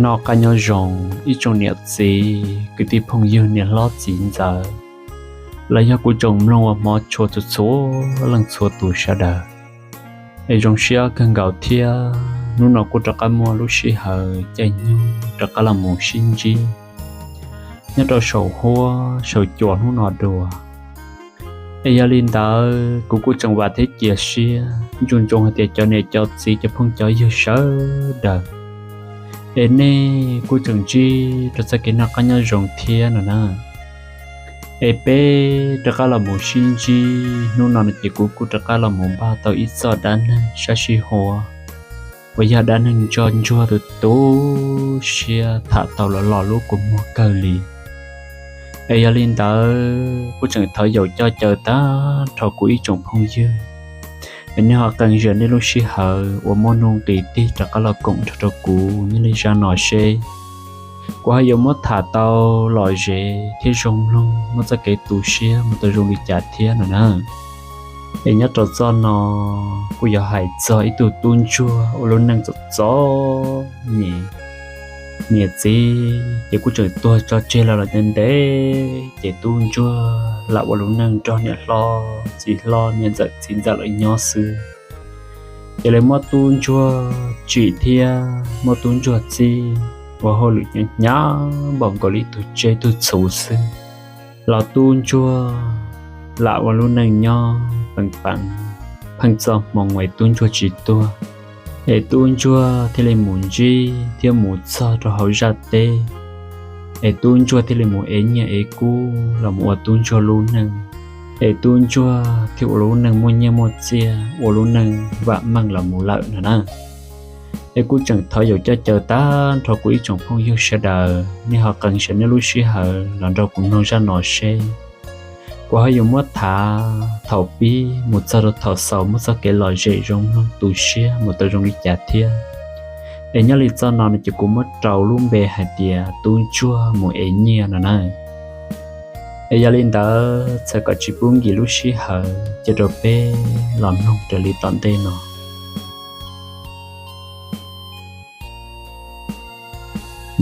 Noj qab nyob zoo ib tsoom niam txiv kwv tij phooj ywg niam hlob txiv ntxawm, los yog kuv tsoom mloog uas hmov tshua txhua txhua leej txhua tus sawv daws. Es zoo siab kawg nkaus thiab hnub no kuj rov qab muaj lub sij hawm caij nyoog rov qab los mus sib ntsib nyob rau saum huab saum cua hnub no dua. Es yog li ntawd kuv kuj tseem vam thiab cia siab ntsoov ntsoov hais tias cov niam cov txiv cov phooj cov ywg sawv daws, es nej kuj tseem ntsib rau txoj kev noj qab nyob zoo thiab no na. Es peb rov qab los mus sib ntsib hnub no no ces kuv kuj rov qab los mus npaj tau ib txoj dab neeg sab sij huav uas yog dab neeg ntsoj ntsuag tu tu siab tham tau los los lub kua muag kawg li. Es yog li ntawd kuj tseem thov yaum coj caw tag nrho kuv ib tsoom phooj ywg, es nej ho qee zam nej lub sij hawm uas muaj nuj nqis tig rov qab los koom nrog rau kuv nyob li zaj no seb kuv ho yuav muab tham tau lom zem thiab zoo mloog, muaj txoj kev tu siab mus tau zoo li cas thiab no na. Es nyob rau txoj no kuj yuav hais txog ib tug tub ntsuag ua lub neej txom txom nyem. Niam txiv ces kuj tseem tuag tso tseg los los ntev ntev, ces tub ntsuag lam ua lub neej nrog niam hlob txiv hlob niam ntxawm txiv ntxawm lawv nyob xwb. Ces lawv muab tub ntsuag tsim thiab muab tub ntsuag txib ua hauj lwm hnyav hnyav npaum nkaus li ib tug tseb tug txhuv xwb, los tub ntsuag lam ua lub neej nyob peem peev, pheej txoj hmoo es tub ntsuag tsis tuag, es tub ntsuag thiaj li mus ntsib thiab mus txog rau hauv zaj teb, es tub ntsuag thiaj li mus ev nyiaj ev kub los mus ua tub ntsuag lub neej, es tub ntsuag thiaj ua lub neej muaj nyiaj muaj txiaj ua lub neej vam meej los mus lawm no na. Es kuj tseem thov yaum coj caw tag nrho kuv ib tsoom phooj ywg sawv daws nej ho qee zam nej lub sij hawm los nrog kuv mloog zaj no seb kuv ho yuav muab tham thaum pib mus txog rau thaum xaus muaj txoj kev lom zem zoo mloog tu siab mus tau zoo li cas thiab. Es nyob li txoj no no ces kuv muab rau lub npe hais tias tub ntsuag mus ev nyiaj no na. Es yog li ntawd txhawm kom tsis pub nkim lub sij hawm cia rau peb los mloog raws li tom ntej no.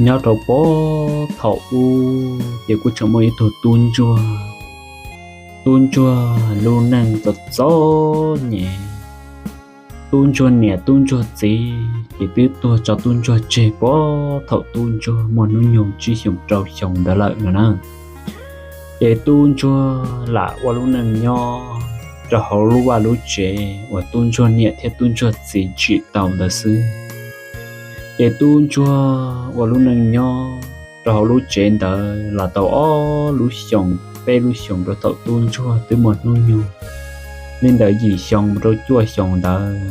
Nyob rau puag thaum ub ces kuj tseem muaj ib tug tub ntsuag. Tub ntsuag lub neej txom txom nyem. Tub ntsuag niam tub ntsuag txiv ces twb tuag tso tub ntsuag tseg puag thaum tub ntsuag muaj hnub nyoog tsib xyoos rau xyoo ntawd lawm no na. Ces tub ntsuag lam ua lub neej nyob rau hauv lub vaj lub tsev uas tub ntsuag niam thiab tub ntsuag txiv tsim tau ntawd xwb. Ces tub ntsuag ua lub neej nyob rau hauv lub tsev ntawd los tau ob lub xyoos peb lub xyoos rau thaum tub ntsuag twb muaj hnub nyoog li ntawm yim xyoo mus rau cuaj xyoos ntawd,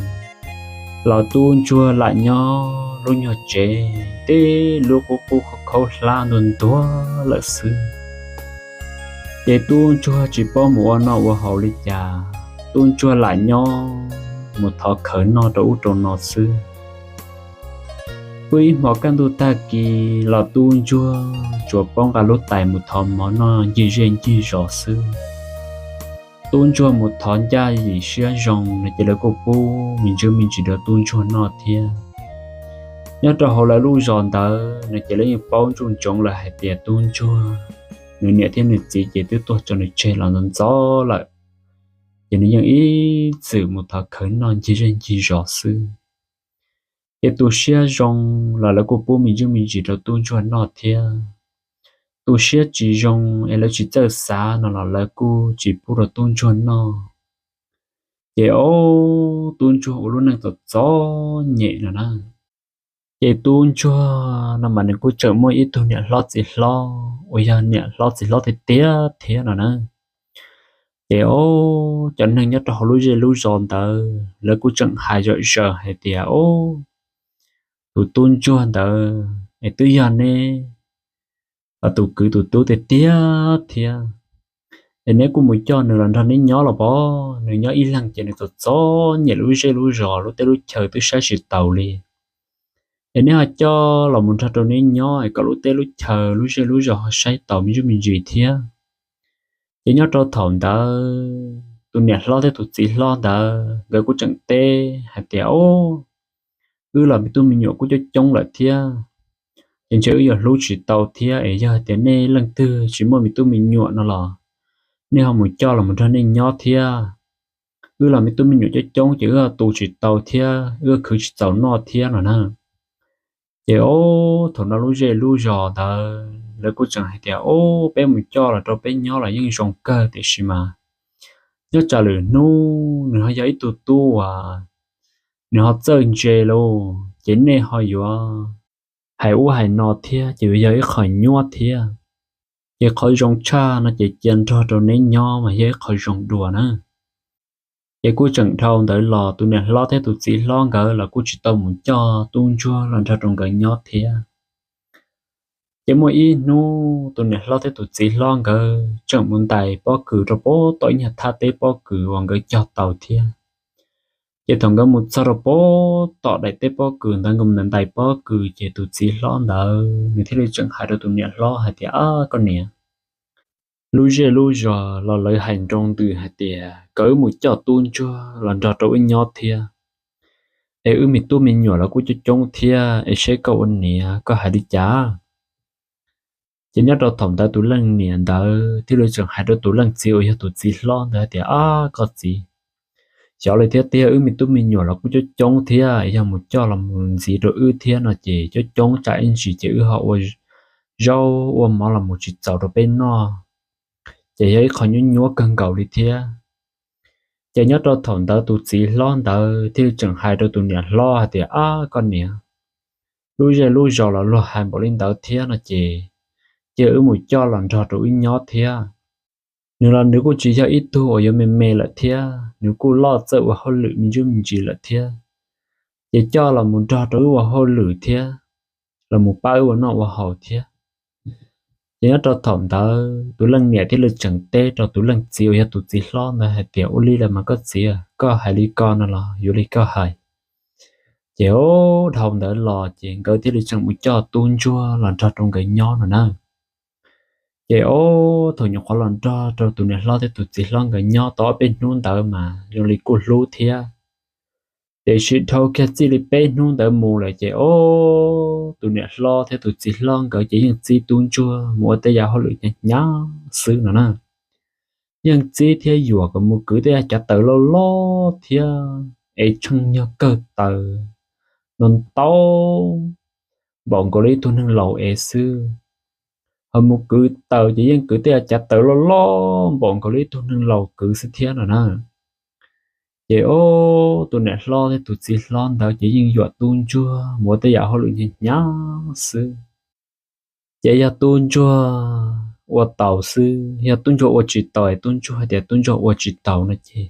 los tub ntsuag lam nyob lub nyuag tsev tib lub qub qub khaub hlab ntuag ntuag lawm xwb. Ces tub ntsuag tsis paub mus ua noj ua haus li cas, tub ntsuag lam nyob mus thov khawv noj rau ub rau no xwb. Pw ib hmo kaj ntug tag kis los tub ntsuag tsuas paub nqa lub tais mus thov mov noj ncig zej ncig zos xwb. Tub ntsuag mus thov ncaj yim siab zoo no ces lawv kuj pub me ntsuj me ntsis rau tub ntsuag noj thiab. Nyob rau hauv lawv lub zos ntawd no ces lawv yeej paub ntsoov ntsoov lawm hais tias tub ntsuag nws niam thiab nws txiv ces twb tuag tso nws tseg los ntxov ntxov lawm, ces nws yeej ib txwm mus thov khawv noj ncig zej ncig zos xwb. Ces tu siab zoo los lawv kuj pub me ntsuj me ntsis rau tub ntsuag noj thiab. Tu siab tsis zoo es lawv tsis txawj xav no los lawv kuj tsis pub rau tub ntsuag noj. Ces ob tub ntsuag ua lub neej txom txom nyem no na. Ces tub ntsuag no mas nws kuj tseem muaj ib tug niam hlob txiv hlob uas yog niam hlob txiv hlob tiag tiag thiab no na. Ces ob cov neeg nyob rau hauv lub zej lub zos ntawd lawv kuj tseem hais zom zaws hais tias, Ub, tus tub ntsuag ntawd es twb yog neb tus kwv tus tub tiag tiag thiab. Es neb kuj mus coj nws los nrog neb nyob los pov, nws nyob ib leeg ces nws txom txom nyem lub zej lub zos, lub teb lub chaw twb saib tsis taus li. Es neb ho coj los mus nrog rau neb nyob es kom lub teb lub chaw lub zej lub zos ho saib taus me ntsuj me ntsis thiab. Ces nyob rau thaum ntawd tus niam hlob thiab tus txiv hlob ntawd nkawd kuj tseem teb hais tias, Ub, wb los me tub me nyuam kuj coob coob lawm thiab. ces ntshe wb yuav hlub tsis tau thiab es yog hais tias nej leej twg tsis muaj me tub me nyuam no los nej ho mus coj los mus nrog nej nyob thiab. Wb los me tub me nyuam coob coob ces wb ho tu tsis tau thiab wb khwv tsis txaus noj thiab no na. Ces ob thaum no lub zej lub zos ntawd lawv kuj tseem hais tias, Ob, peb mus coj los rau peb nyob los yeej zoo kawg, tiam sis mas nyob tsam lwm hnub nws ho yog ib tug tub uas nws ho txawj ntse lauj, ces nej ho yuav hais ub hais no thiab ces yuav yog ib qho nyuaj thiab. Ces qhov zoo tshaj no ces cia nrog rau neb nyob mas yog ib qho zoo dua na. Ces kuj tseem dhau ntawd los tus niam hlob thiab tus txiv hlob nkawd los kuj tsis tau mus coj tub ntsuag los nrog rau nkawd nyob thiab. Ces muaj ib hnub tus niam hlob thiab tus txiv hlob nkawd tseem mus ntais pob kws rau pem tom ib nyuag thaj teb pob kws uas nkawd cog tau thiab. Ces thaum nkawd mus txog rau pem tom daim teb pob kws ntawd nkawd mus ntais pob kws ces tus txiv hlob ntawd nws thiaj li tseem hais rau tus niam hlob hais tias, Ab, koj niam, lub zej lub zos los lawv hais nroo ntws hais tias kom wb mus coj tub ntsuag los nrog rau wb nyob thiab, es wb me tub me nyuam los kuj coob coob thiab, es seb koj ua niam koj hais li cas? Ces nyob rau thaum ntawd tus leej niam ntawd thiaj li tseem hais rau tus leej txiv uas yog tus txiv hlob ntawd hais tias, Ab, koj txiv, xyov li thiab tiag, wb me tub me nyuam los kuj coob coob thiab, yog mus coj los mus ntxiv rau wb thiab no ces coob coob tsam ib ntsis ces wb ho ua zaub ua mov los mus tsis txaus rau peb noj, ces yog ib qho nyuaj nyuaj kawg nkaus li thiab. Ces nyob rau thaum ntawd tus txiv hlob ntawd thiaj li tseem hais rau tus niam hlob hais tias, Ab, koj niam, lub zej lub zos los luag hais npaum li ntawd thiab no ces cia wb mus coj los nrog rau wb nyob thiab. Nws los nws kuj tsis yog ib tug uas yuav me me lawm thiab, nws kuj loj txawj ua hauj lwm me ntsuj me ntsis lawm thiab, ces coj los mus nrog rau wb ua hauj lwm thiab los mus pab wb ua noj ua haus thiab. Ces nyob rau thaum ntawd tus leej niam thiaj li tseem teb rau tus leej txiv uas yog tus txiv hlob ntawd hais tias, Ua li los mas koj txiv, koj hais li ko no los yuav li koj hais. Ces ob dhau ntawd los ces nkawd thiaj li tseem mus coj tub ntsuag los nrog rau nkawd nyob no na. Ces ob thaum nyuam qhuav los nrog rau tus niam hlob thiab tus txiv hlob nkawd nyob tau ob peb hnub ntawd mas zoo li kuj hlub thiab. Tiam sis dhau kiag txij li peb hnub ntawd mus lawm ces ob tus niam hlob thiab tus txiv hlob nkawd ces yeej txib tub ntsuag mus ua tej yam hauj lwm hnyav hnyav xwb no na. Yeej txib thiab yuam kom mus kwv tej yam cav taws loj loj thiab es tsheej nyuag kawg taws ntau ntau npaum nkaus li ib tug neeg laus es xwb. Ho mus kwv taws ces yeej kwv tej yam cav taws loj loj npaum nkaus li ib tug neeg laus kwv xwb thiab no na. Ces ob tus niam hlob thiab tus txiv hlob ntawd ces yeej yuam tub ntsuag mus ua tej yam hauj lwm hnyav hnyav xwb. Ces yog tub ntsuag ua taus xwb, yog tub ntsuag ua tsis taus es tub ntsuag hais tias tub ntsuag ua tsis taus no ces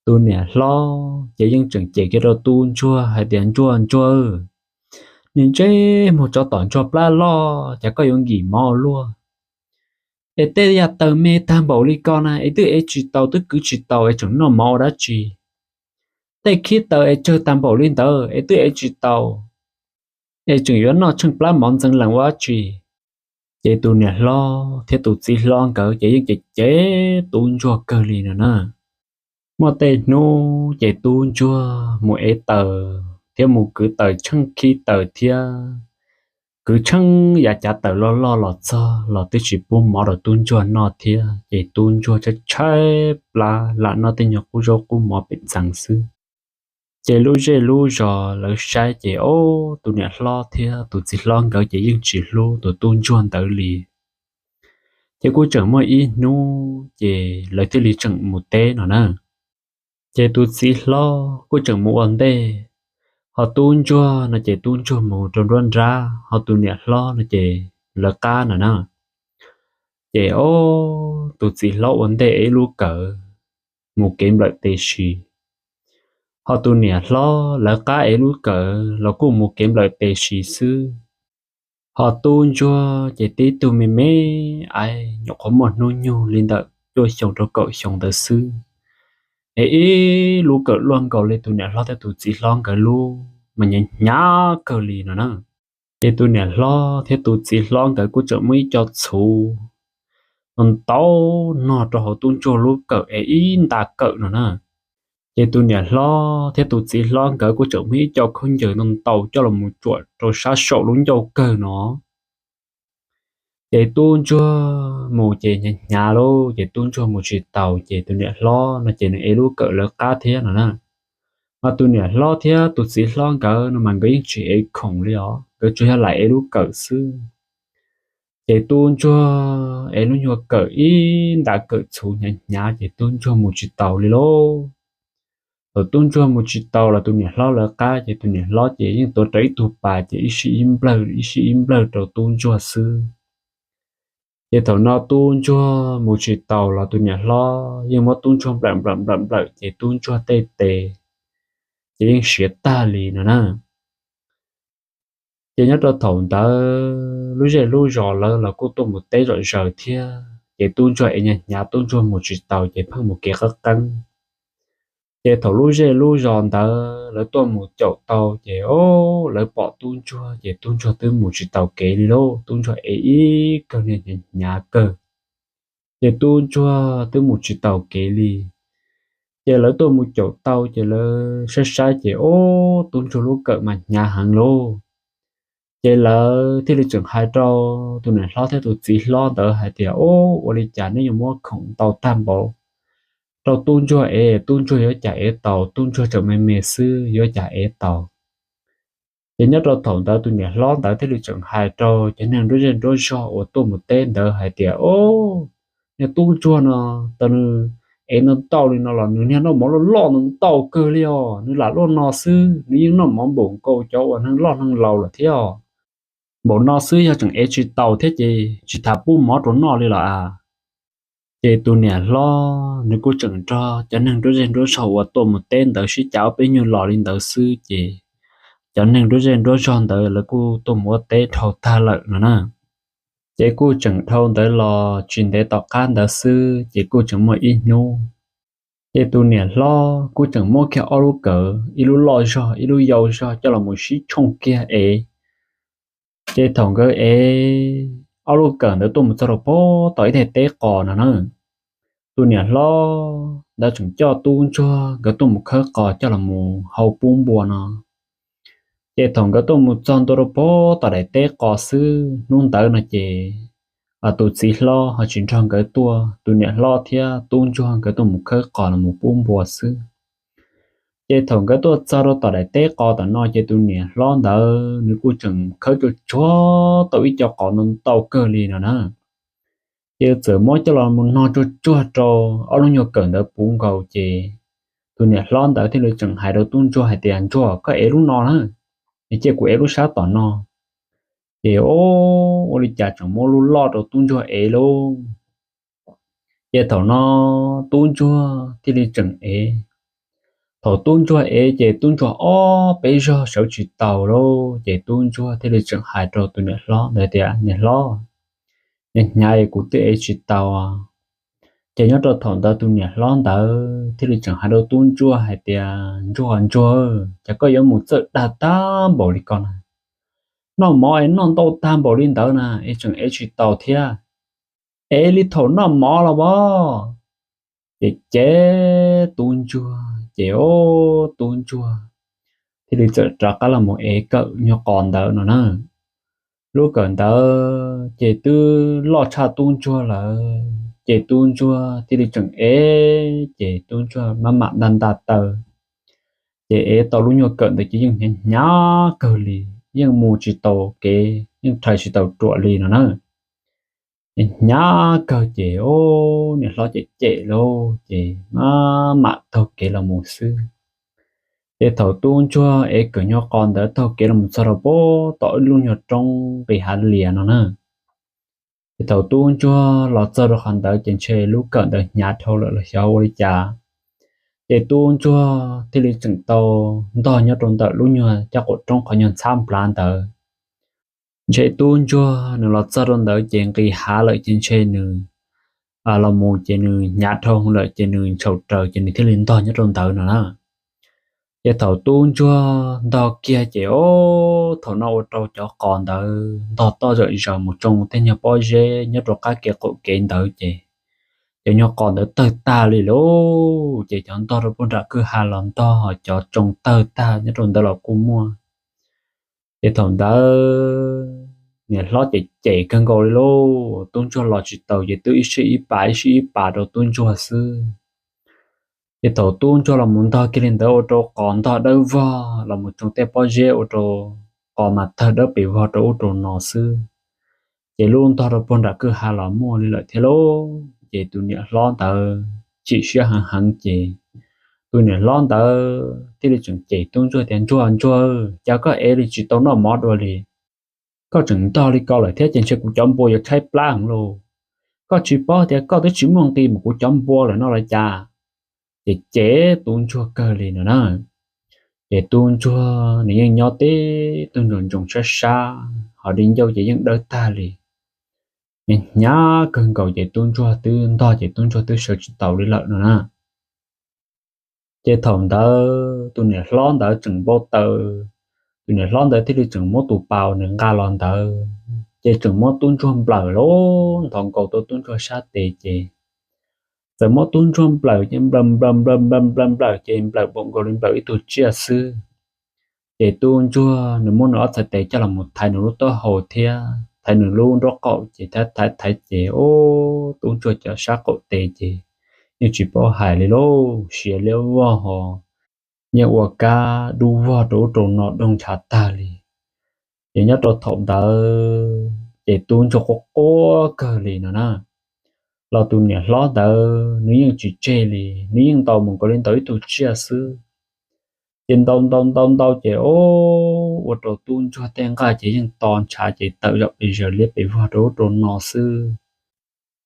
tus niam hlob ces yeej tseem cem kiag rau tub ntsuag hais tias, Ntsuag ntsuag, niag ntsej muag tsov tom ntsuag plab loj, cas koj yuav nkim mov ua luaj? Es tej yam taws me tag npaum li ko na es twb ev tsis taus twb kwv tsis taus es tseem noj mov ua dab tsi? Tej khib taws es tsawg tag npaum li ntawd es twb ev tsis taus es tseem yuav noj tsheej plab mov ntxeev lees ua dab tsi? Ces tus niam hlob thiab tus txiv hlob nkawd ces yeej cem cem tub ntsuag kawg li no na. Muaj tej hnub ces tub ntsuag mus ev taws thiab mus kwv taws tsheej khib taws thiab kwv tsheej yam cav taws loj loj los txog los twb tsis pub mov rau tub ntsuag noj thiab ces tub ntsuag tshaib tshaib plab lam noj tej nyuag qub zaub qub mov pem ntxeev xwb. Ces lub zej lub zos lawv saib ces ob tus niam hlob thiab tus txiv hlob nkawd ces yeej tsis hlub tus tub ntsuag ntawd li. Ces kuj tseem muaj ib hnub ces lawv thiaj li tseem mus teb no na. Ces tus txiv hlob kuj tseem mus ua ntej, ho tub ntsuag no ces tub ntsuag mus rau nruab nrab, ho tus niam hlob no ces lawv qab no na. Ces ob tus txiv hlob ua ntej ev ib lub kawm mus kev nplawm tes si, ho tus niam hlob lawv qab ev lub kawm los kuj mus kev nplawm tes si xwb. Ho tub ntsuag ces tib tug me me, aib nyuam qhuav muaj hnub nyoog li ntawm cuaj xyoo rau kaum xyoo ntawd xwb, es ib lub kawm luaj nkaus li tus niam hlob thiab tus txiv hlob nkawd lub mas hnyav hnyav kawg li no na. Ces tus niam hlob thiab tus txiv hlob nkawd kuj tseem muaj ib co txhuv ntau nog rau hauv tub ntsuag lub kawm es ib nta kawm no na. Ces tus niam hlob thiab tus txiv hlob nkawd kuj tseem muaj ib co khaub ncaws ntau ntau coj los mus tsuam rau sab saum lub ncauj kawg no. Ces tub ntsuag mus ces hnyav hnyav lauj, ces tub ntsuag mus tsis taus, ces tus niam hlob no ces nws ev lub kawm lawv qab thiab no na. Mas tus niam hlob thiab tus txiv hlob nkawd no mas nkawd yeej tsis ev khoom li os, nkawd tsuas yog lam ev lub kawm xwb. Ces tub ntsuag ev lub nyuag kawm ib nta kawm txhuv hnyav hnyav ces tub ntsuag mus tsis taus li lauj. Thaum tub ntsuag mus tsis taus los tus niam hlob lawv qab ces tus niam hlob ces yeej tuav rawv ib tug pas ces ib sij ib nplawg ib sij ib nplawg rau tub ntsuag xwb. Ces thaum no tub ntsuag mus tsis taus los tus niam hlob yeej muab tub ntsuag nplawm nplawm nplawm nplawm ces tub ntsuag tej tes ces yeej siav tag li no na. Ces nyob rau thaum ntawd lub zej lub zos lawv los kuj tuaj mus teb zom zaws thiab, ces tub ntsuag ev hnyav hnyav tub ntsuag mus tsis taus ces pheej mus kev qab qeeb. Ces thaum lub zej lub zos ntawd lawv tuaj mus caum tau ces o, lawv pom tub ntsuag ces tub ntsuag twb mus tsis taus kev li lauj, tub ntsuag ev ib kawg niag hnyav hnyav kawg, ces tub ntsuag twb mus tsis taus kev li. Ces lawv tuaj mus caum tau ces lawv saib saib ces o, tub ntsuag lub kawm mas hnyav heev lauj. Ces lawv thiaj li tseem hais rau tus niam hlob thiab tus txiv hlob ntawd hais tias o, ua li cas neb yuav muab khoom ntau tag npaum rau tub ntsuag ev, tub ntsuag yuav cas ev taus, tub ntsuag tseem me me xwb yuav cas ev taus. Ces nyob rau thaum ntawd tus niam hlob ntawd thiaj li tseem hais rau cov neeg nruab zej nruab zog uas tuaj mus teb ntawd hais tias o, niag tub ntsuag no, tau nws ev ntau ntau li no los nws niag noj mov loj loj ntau ntau kawg li os, nws lam luaj no xwb nws yeej noj mov npaum nkaus cov uas neeg loj neeg laus lawm thiab. Npaum no xwb yog tseem ev tsis taus thiab ces tsis tas pub mov rau noj li los as. Ces tus niam hlob nws kuj tseem nrog cov neeg nruab zej nruab zog uas tuaj mus teb ntawd sib cav ob peb nyuag los li ntawd xwb ces cov neeg nruab zej nruab zog ntawd lawv kuj tuaj mus ua teb dhau tag lawm no na. Ces kuj tseem dhau ntawd los tsis ntev tom qab ntawd xwb ces kuj tseem muaj ib hnub, ces tus niam hlob kuj tseem muab kiag ob lub kawm, ib lub loj zog ib lub yau zog coj los mus sib tshooj kiag ev. Ces thaum nkawd ev ob lub kawm ntawd tuaj mus txog rau pem tom ib daim teb qos no na, tus niam hlob ntawd tseem coj tub ntsuag nkawd tuaj mus khawb qos coj los mus hau pub npua no. Ces thaum nkawd tuaj mus txog ntua rau pem tom daim teb qos xwb hnub ntawd no ces tus txiv hlob ho tsis nrog nkawd tuaj, tus niam hlob thiab tub ntsuag nkawd tuaj mus khawb qos los mus pub npua xwb. Ces thaum nkawd tuaj txog rau tom daim teb qos tom no ces tus niam hlob ntawd nws kuj tseem khawb tsuag tsuag tau ib co qos ntau ntau kawg li no na. Ces txawm muab coj los mus nog tsuag tsuag rau ob lub nyuag kawm ntawd puv nkaus ces tus niam hlob ntawd thiaj li tseem hais rau tub ntsuag hais tias, Ntsuag, koj ev lub no na, es cia kuv ev lub sab tom no. Ces o, ua li cas tseem muab lub loj rau tub ntsuag ev lauj. Ces thaum no tub ntsuag thiaj li tseem ev. Thaum tub ntsuag ev ces tub ntsuag ob peb zaug sawv tsis taus lauj, ces tub ntsuag thiaj li tseem hais rau tus niam hlob ntawd tias, Niam hlob, hnyav hnyav kuv twb ev tsis taus. Ces nyob rau thaum ntawd tus niam hlob ntawd thiaj li tseem hais rau tub ntsuag hais tias, Ntsuag ntsuag, cas koj yuav mus txawj dag tag npaum li ko na? Noj mov es noj ntau tag npaum li ntawd na es tseem ev tsis taus thiab, ev li thaum noj mov los as. Ces ces tub ntsuag ces o, tub ntsuag thiaj li txawm rov qab los mus ev kawm nyuag qos ntawd no na. Lub kawm ntawd ces twb loj tshaj tub ntsuag lawm ces tub ntsuag thiaj li tseem ev ces tub ntsuag maj mam nta nta taw. Ces ev tau lub nyuag kawm ntawd ces yeej hnyav hnyav kawg li, yeej mus tsis tau kev, yeej rhais tsis tau ruam li no na. Hnyav kawg ces o, niam hlob cem cem lauj, ces maj mam taug kev los mus xwb. Ces thaum tub ntsuag ev kawm nyuag qos ntawd taug kev los mus txog rau pem tom ib lub nyuag roob nqis hav lias no na. Ces thaum tub ntsuag los txog rau qhov ntawd ces ntshe lub kawm ntawd hnyav dhau lawm los xyov ua li cas. Ces tub ntsuag thiaj li tseem tau ntog nyob rau ntawm lub nyuag caj qaum roob qhov nyuag ntxhab nplav ntawd. Ntshe tub ntsuag nws los txog rau ntawd ces nqis hav lawm ces ntshe nws los mus ces nws hnyav dhau lawm ces nws ntshaus raws ces nws thiaj li ntog nyob rau ntawd no na. Ces thaum tub ntsuag ntog kiag ces o, thaum no ua rau cov qos ntawd ntog toj zom zaws mus tsoo tej nyuag pob zeb nyob rau qab kev qaum kev ntawd ces cov nyuag qos ntawd tawg tag li lauj. Ces cov ntog rau puag nram kwj ha los ntog, cov tsoo tawg tag nyob rau ntawd los kuj muaj. Ces thaum ntawd niam hlob ces cem kawg nkaus li lauj, tub ntsuag los tsis taus ces twb ib sij ib pas ib sij ib pas rau tub ntsuag xwb. Ces thaum tub ntsuag los mus ntog kiag li ntawd ua rau qos ntog dawb vog, los mus tsoo tej pob zeb ua rau qos mas tawg dawb pes vog rau ub rau no xwb. Ces lub ntog rau puag nram kwj ha los muaj li lawm thiab lauj. Ces tus niam hlob ntawd chim siab heev heev ces tus niam hlob ntawd thiaj li tseem cem tub ntsuag tias, Ntsuag, ntsuag, cas koj ev li tsis tau noj mov dua li? Koj tseem ntog li ko lawm thiab ces ntshe kuv cov npua yuav tshaib plab heev lauj. Koj tsis paub tias koj twb tsis muaj nqi mus kuv cov npua lawm no los cas? Ces cem tub ntsuag kawg li no na. Ces tub ntsuag nws yeej nyob tib tug ntsoos ntsoos sab sab, ho di ncauj ces yeej dawb tag li. Hnyav hnyav kawg nkaus ces tub ntsuag twb ntog ces tub ntsuag twb sawv tsis taus li lawm no na. Ces thaum ntawd tus niam hlob ntawd tseem npau taws, tus niam hlob ntawd thiaj li tseem muab tus pas uas nws nqa los ntawd ces tseem muab tub ntsuag nplawm lauj, nthos nkaus tau tub ntsuag sab tes ces txawm muab tub ntsuag nplawm ces nplawm nplawm nplawm nplawm nplawm nplawm ces nplawm npaum nkaus li nplawm ib tug tsiaj xwb. Ces tub ntsuag nws muab nws ob txhais tes coj los mus thaiv nws lub taub hau thiab thaiv nws lub nraub qaum ces thaiv thaiv thaiv ces, o, tub ntsuag cov sab qaum tes ces yeej tsis paub hais li lauj, siav liab vog ho yeej ua kab dub vog rau ub rau no doog ntshav tag li. Ces nyob rau thaum ntawd ces tub ntsuag quaj quaj kawg li no na. Los tus niam hlob ntawd nws yeej tsis tseg li, nws yeej ntaus mus nkaus li ntaus ib tug tsiaj xwb. Ces ntaus ntaus ntaus ntaus ces, o, ua rau tub ntsuag tej nqaij ces yeej to ntshav ces tawm zaum pes zaws liab pes vog rau ub rau no xwb.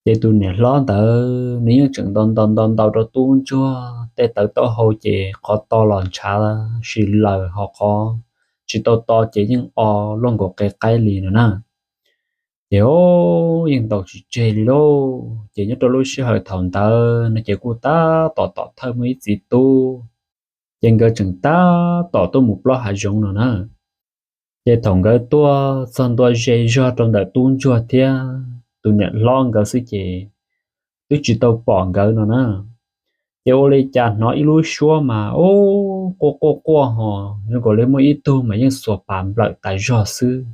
Ces tus niam hlob ntawd nws yeej tseem ntaus ntaus ntaus ntaus rau tub ntsuag tej tawv taub hau ces qhov to los ntshav si laws ho qhov tsis tau to ces yeej o luaj nkaus qe qaib li no na. Ces, o, yeej ntaus tsis tseg li lauj. Ces nyob rau lub sij hawm thaum ntawd no ces kuj tab tom tom thawj muaj ib txiv tub, ces nkawd tseem tab tom tuaj mus plob hav zoov no na. Ces thaum nkawd tuaj txog ntua ze zog rau ntawm tub ntsuag thiab tus niam hlob nkawd xwb ces twb tsis tau pom nkawd no na. Ces ua li cas hnov ib lub suab mas, o, quaj quaj quaj ho zoo nkaus li muaj ib tug mas yeej xuas pas nplawm tas zog xwb.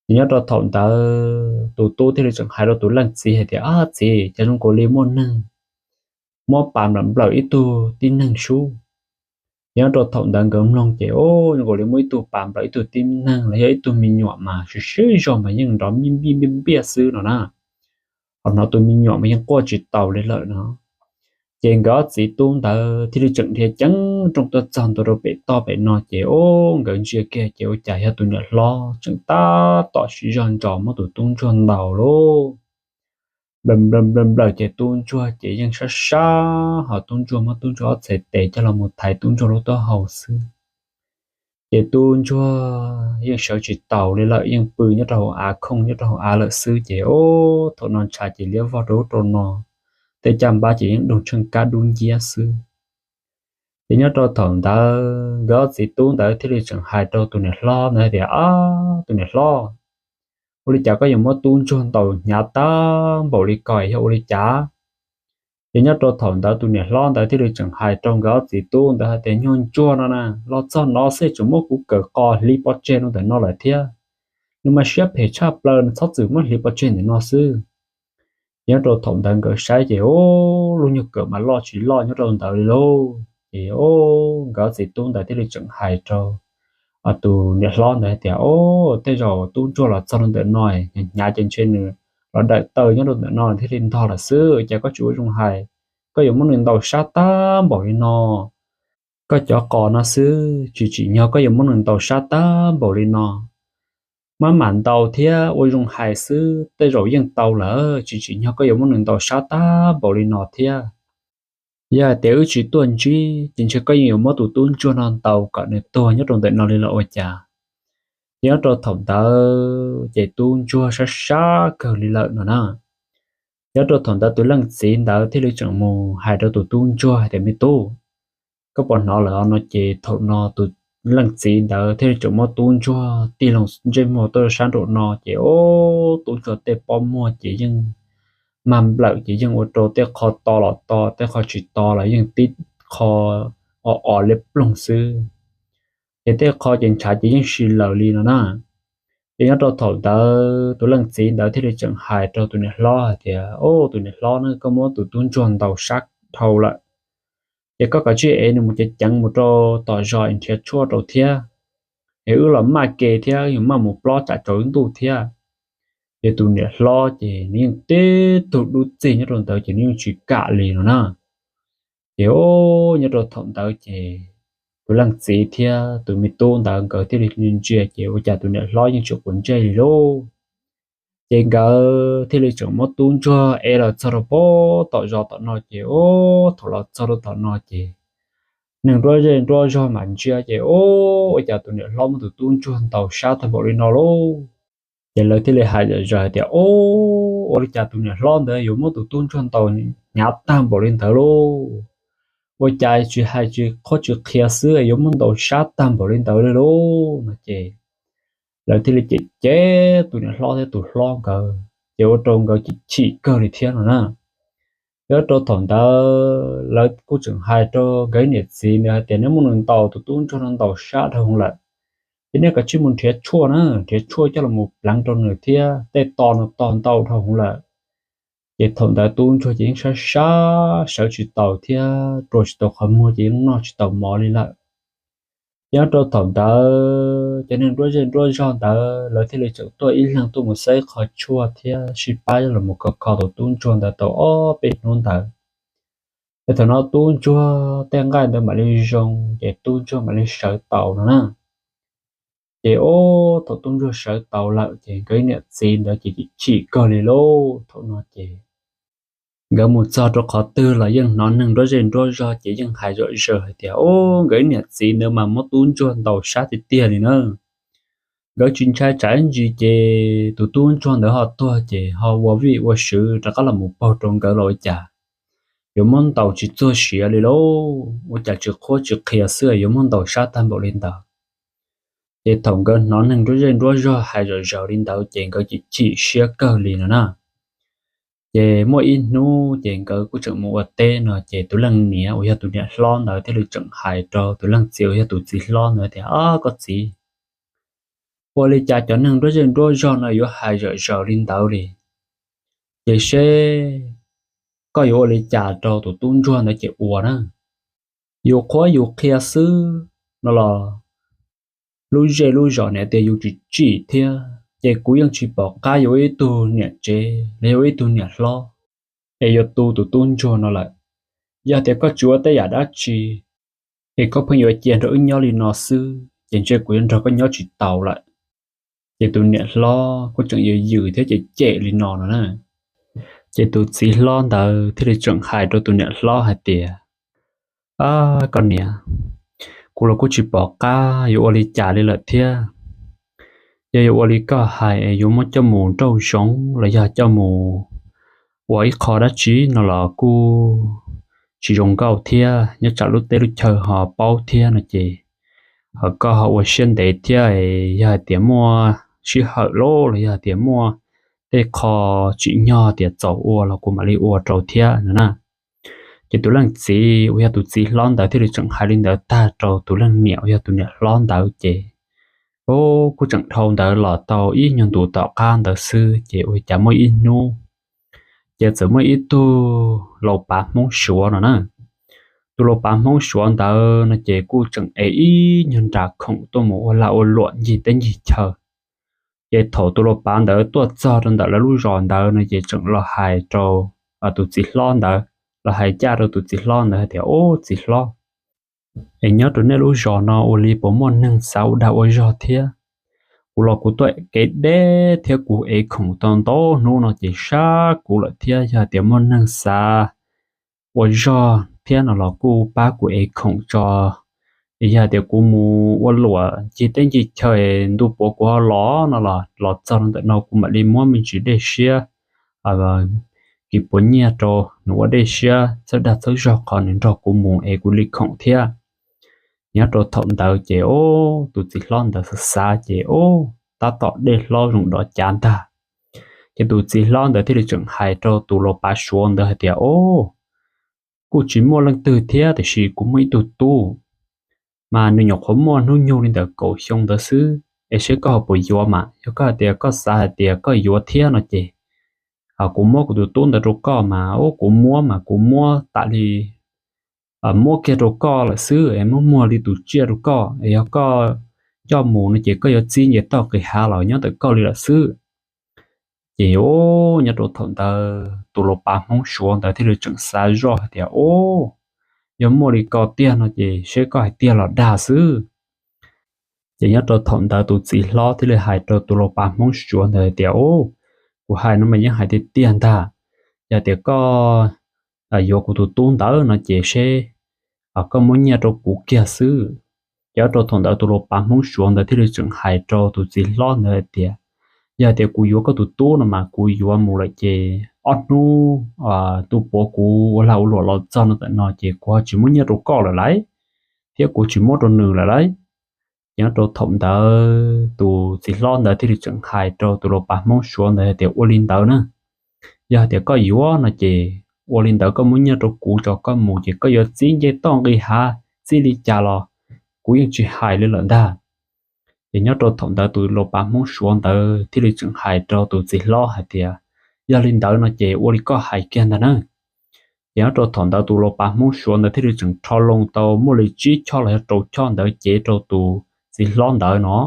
Ces nyob rau thaum ntawd tus tub thiaj li tseem hais rau tus leej txiv hais tias, Ab txiv, cas zoo nkaus li muaj neeg muab pas nplawm nplawm ib tug tib neeg sub. Ces nyob rau thaum ntawd nkawd mloog ces, o, zoo nkaus li muaj ib tug pas nplawm ib tug tib neeg los yog ib tug me nyuam mas swb swb zog mas yeej nrov npiaj npiaj npiaj xwb no na. Ho hnov tus me nyuam mas yeej quaj tsis taus li lawm no. Ces nkawd ob txiv tub ntawd thiaj li tseem dhia ceev nrooj tuaj txog ntua rau pem toj pem no ces, o, nkawd ntsia kiag ces ua cas yog tus niam hlob tseem tab tom siv zog ntsos muab tus tub ntsuag ntaus lauj. Nplawm nplawm nplawm nplawm ces tub ntsuag ces yeej sab sab ho tub ntsuag muab tub ntsuag ob txhais tes coj los mus thaiv tub ntsuag lub taub hau xwb. Ces tub ntsuag yeej sawv tsis taus li lawm, yeej pw nyob rau hauv av, khooj nyob rau hauv av lawm xwb ces, o, thaum no ntshav ces liab vog rau ub rau no, tej caj npab ces yeej doog tsheej kab dub nciab xwb. Ces nyob rau thaum ntawd nkawd ob txiv tub ntawd thiaj li tseem hais rau tus niam hlob ntawd tias, Ab tus niam hlob, ua li cas koj yuav muab tub ntsuag ntaus hnyav tag npaum li ko yog ua li cas? Ces nyob rau thaum ntawd tus niam hlob ntawd thiaj li tseem hais rau nkawd ob txiv tub ntawd hais tias, Nyuag ntsuag no na, los txog no xwb tseem muab kuv kawm qos hliv pov tseg rau ntawm no lawm thiab. Nws mas siab phem tshaj plaws, nws txhob txwm muab hliv pov tseg ntawm no xwb. Ces nyob rau thaum ntawd nkawd saib ces, o, lub nyuag kawm mas loj tsis loj nyob rau ntawd li lauj. Ces, o, nkawd ob txiv tub ntawd thiaj li tseem hais rau tus niam hlob ntawd hais tias, O, tej zaum tub ntsuag los txog rau ntawm no, hnyav ces ntshe nws los dawm taw nyob rau ntawm no thiaj li ntog lawm xwb, cas koj tsis ua zoo hais, koj yuav muab nws ntaus sab tag npaum li no. Koj cov qos no xwb tsis tsim nyog koj yuav muab nws ntaus sab tag npaum li no. Maj mam ntaus thiab ua zoo hais xwb tej zaum yeej tau lawm, tsis tsim nyog koj yuav muab nws ntaus sab tag npaum li no thiab. Yog hais tias wb tsis tuaj ntsib ces ntshe koj yeej yuav muab tus tub ntsuag no ntaus kom nws tuag nyob rau ntawm no li los ua cas. Ces nyob rau thaum ntawd ces tub ntsuag sab sab kawg li lawm no na. Nyob rau thaum ntawd tus leej txiv ntawd thiaj li tseem mus hais rau tus tub ntsuag hais tias, Me tub, koj puas hnov lawm no? Ces thaum no tus leej txiv ntawd thiaj li tseem muab tub ntsuag tig loo ntsej muag tuaj sab nraum no ces, o, tub ntsuag tej pob muag ces yeej mag nplawm ces yeej ua rau tej qho to los to, tej qho tsis to los yeej tib qho o o liab ploog xwb. Ces tej qho ces ntshav ces yeej si lawm li no na. Ces nyob rau thaum ntawd tus leej txiv ntawd thiaj li tseem hais rau tus niam hlob hais tias, Au, tus niam hlob ne, koj muab tus tub ntsuag ntaus sab dhau lawm, ces koj kav tsij ev nws mus ceev ceev mus rau tom zos es nrhiav tshuaj rau thiab, es wb los maj ke thiab, wb yuav maj mus plob tsam tsaus ntuj thiab. Ces tus niam hlob ces nws yeej tib tug dub txig nyob rau ntawd ces nws yeej tsis kam li no na. Ces nyob rau thaum ntawd ces tus leej txiv thiab tus me tub ntawd nkawd thiaj li ntsia ces ua cas tus niam hlob yeej tsis quav ntsej li lauj. Ces nkawd thiaj li tseem muab tub ntsuag ev los txog rau pem tom zos tom no ces, o, thaum los txog rau tom no ces neeg nruab zej nruab zog mam ntsia ces, o, ua cas tus niam hlob muab tus tub ntsuag ntaus sab tag npaum li no lauj. Ces lawv thiaj li hais zom zaws hais tias, O, ua li cas tus niam hlob ntawd yuav muab tus tub ntsuag ntaus hnyav tag npaum li ntawd lauj? Ua cas tsis hais tsis qhuab tsis qhia xwb yuav muab ntaus sab tag npaum li ntawd li lauj? No ces lawv thiaj li cem cem tus niam hlob thiab tus hlob nkawd ces ua rau nkawd chim chim kawg li thiab no na. Nyob rau thaum ntawd lawv kuj tseem hais rau nkawd niam txiv ntawd hais tias, Nej muab nws ntaus, tus tub ntsuag no ntaus sab dhau hwv lawm, ces nej kav tsij mus nrhiav tshuaj na, nrhiav tshuaj coj los mus pleev rau nws thiab, tej to no to ntau dhau hwv lawm. Ces thaum ntawd tub ntsuag ces yeej sab sab sawv tsis taus thiab rua tsis tau qhov muag ces yeej noj tsis tau mov li lawm. Ces nyob rau thaum ntawd cov neeg nruab zej nruab zog ntawd lawv thiaj li tseem tuaj ib leeg tuaj mus xeb qhov tshuaj thiab sib pab los mus kho kho tus tub ntsuag ntawd tau ob peb hnub ntawd. Ces thaum no tub ntsuag tej nqaij ntawd mam li zoo ces tub ntsuag mam li sawv taus no na. Ces o, thaum tub ntsuag sawv taus lawm ces nkawd niam txiv ntawd ces chim kawg li lauj. Thaum no ces nkawd mus txog rau qhov twg los yeej hnov neeg nruab zej nruab zog ces yeej hais zom zaws hais tias, O, nkawd niam txiv ntawd mas muab tub ntsuag ntaus sab tiag tiag li na. Nkawd tsis ntshai tsam ib ntsis ces tus tub ntsuag ntawd ho tuag ces ho ua vij ua sw rov qab los mus paug rau nkawd los ua cas yuav muab ntaus tsis txuag siav li lauj. Ua cas tsis qhuab tsis qhia xwb yuav muab ntaus sab tag npaum li ntawd. Ces thaum nkawd hnov neeg nruab zej nruab zog hais zom zaws li ntawd ces nkawd chim chim siab kawg li no na. Ces muaj ib hnub ces nkawd kuj tseem mus ua teb no ces tus leej niam uas yog tus niam hlob ntawd thiaj li tseem hais rau tus leej txiv uas yog tus txiv hlob ntawd tias, Au, koj txiv, ua li cas cov neeg nruab zej nruab zog no yuav hais zom zaws li ntawd li? Ces seb koj yuav ua li cas rau tus tub ntsuag ntawd ces ua na. Yus qhuab yus qhia xwb no los lub zej lub zos niam tias yus tsis tsim thiab ces kuv yeej tsis pom qab yuav ua ib tug niam tsev los yog ua ib tug niam hlob es yuav tu tus tub ntsuag no lawm. Yog tias koj tsis ua tej yam dab tsi es koj pheej yuav cia nrog wb nyob li no xwb ces ntshe kuv yuav nrog koj nyob tsis taus lawm. Ces tus niam hlob kuj tseem yws yws thiab cem cem li no no na. Ces tus txiv hlob ntawd thiaj li tseem hais rau tus niam hlob hais tias, Koj niam, kuv los kuj tsis pom qab yuav ua li cas li lawm thiab. Yog yuav ua li koj hais es yuav muab coj mus nrauj zoov los yog coj mus ua ib qho dab tsi no los kuj tsis zoo nkauj thiab, nyob tsam lub teb lub chaw ho paub thiab no ces koj ho ua siab ntev thiab, yog hais tias muaj sij hawm los los yog hais tias muaj tej qho tsim nyog tias txaus ua los kuv mam li ua rau thiab no na. Ces tus leej txiv uas yog tus txiv hlob ntawd thiaj li tseem hais li ntawd tag rau tus leej niam uas yog tus niam hlob ntawd ces, o, kuj tseem dhau ntawd los tau ib nyuag ntus tom qab ntawd xwb ces ua cas muaj ib hnub ces txawm muaj ib tug laus pav Hmoob Suav no na. Tus laus pav Hmoob Suav ntawd no ces kuj tseem ev ib nyuag nra khoom tuaj mus ua lag ua luam ncig teb ncig chaw. Ces thaum tus laus pav ntawd tuaj txog rau ntawm lawv lub zos ntawd no ces tseem los hais rau tus txiv hlob ntawd, los hais ncaj rau tus txiv hlob ntawd hais tias, Ub, txiv hlob, es nyob rau nej lub zos no ua li puas muaj neeg xav ua dag ua zog thiab? Kuv los kuv tuaj kev deb thiab kuv ev khoom tau ntau hnub no ces sab kuv lawm thiab, yog hais tias muaj neeg xav ua zog thiab no los kuj pab kuv ev khoom tso. Es yog hais tias kuv mus ua luam ncig teb ncig chaw es ntuj puav kuv ho los no los los txog rau ntawm no kuv mam li muab me ntsis dej siab, kis puav nyiaj rau nws ua dej siab txhawb dag txhawb zog qhov nws nrog kuv mus es kuv li khoom thiab. Nyob rau thaum ntawd ces, o, tus txiv hlob ntawd xav xav ces, o, tab tom dej hlob zoo dov cav ntag. Ces tus txiv hlob ntawd thiaj li tseem hais rau tus laus pav suav ntawd hais tias, Au, kuj tsis muaj leej twg thiab, tiam sis kuv muaj ib tug tub, mas nws nyuam qhuav muaj hnub nyoog li ntawm kaum xyoo ntawd xwb, es seb koj ho puas yuav mas. Yog koj hais tias koj xav hais tias koj yuav thiab no ces kuv muab kuv tus tub ntawd rau koj mas. Ub, kuv muab mas kuv muab tas li, muab kiag rau koj lawm xwb, es muab muag li tus tsiaj rau koj, es yog koj coj mus no ces koj yuav txib nce toj nqis hav los nyob ntawm koj li lawm xwb. Ces ub, nyob rau thaum ntawd tus laus pav hmoob suav ntawd thiaj li tseem xav zoj hais tias, Ub, yog muaj li ko tiag no ces seb koj hais tiag los dag xwb. Ces nyob rau thaum ntawd tus txiv hlob thiaj li hais rau tus laus pav hmoob suav ntawd hais tias, Ub, kuv hais no mas yeej hais tiag tiag ntag. Yog tias koj yuav kuv tus tub ntawd no ces seb koj muab nyiaj rau kuv kiag xwb. Ces nyob rau thaum ntawd tus laus pav hmoob suav ntawd thiaj li tseem hais rau tus txiv hlob ntawd hais tias, Yog tias kuv yuav koj tus tub no mas kuv yuav mus lawm ces ob hnub tus puav kuv ua lag ua luam los txog no ntawm no ces kuv ho tsis muab nyiaj rau koj lawm lauj, thiab kuv tsis muab rau nws lawm lauj. Ces nyob rau thaum ntawd tus txiv hlob ntawd thiaj li tseem hais rau tus laus pav hmoob suav ntawd hais tias, Ua li ntawd na, yog tias koj yuav no ces ua li ntawd, koj muab nyiaj rau kuv tso, koj mus ces koj yuav txib nce toj nqis hav txij li cas los kuv yeej tsis hais li lawm ntag. Ces nyob rau thaum ntawd tus laus pav hmoob suav ntawd thiaj li tseem hais rau tus txiv hlob hais tias, Yog li ntawd no ces ua li koj hais kiag ntag na. Ces nyob rau thaum ntawd tus laus pav hmoob suav ntawd thiaj li tseem rho loo tau muaj li tsib choj los yog rau choj ntawd cev rau tus txiv hlob ntawd no.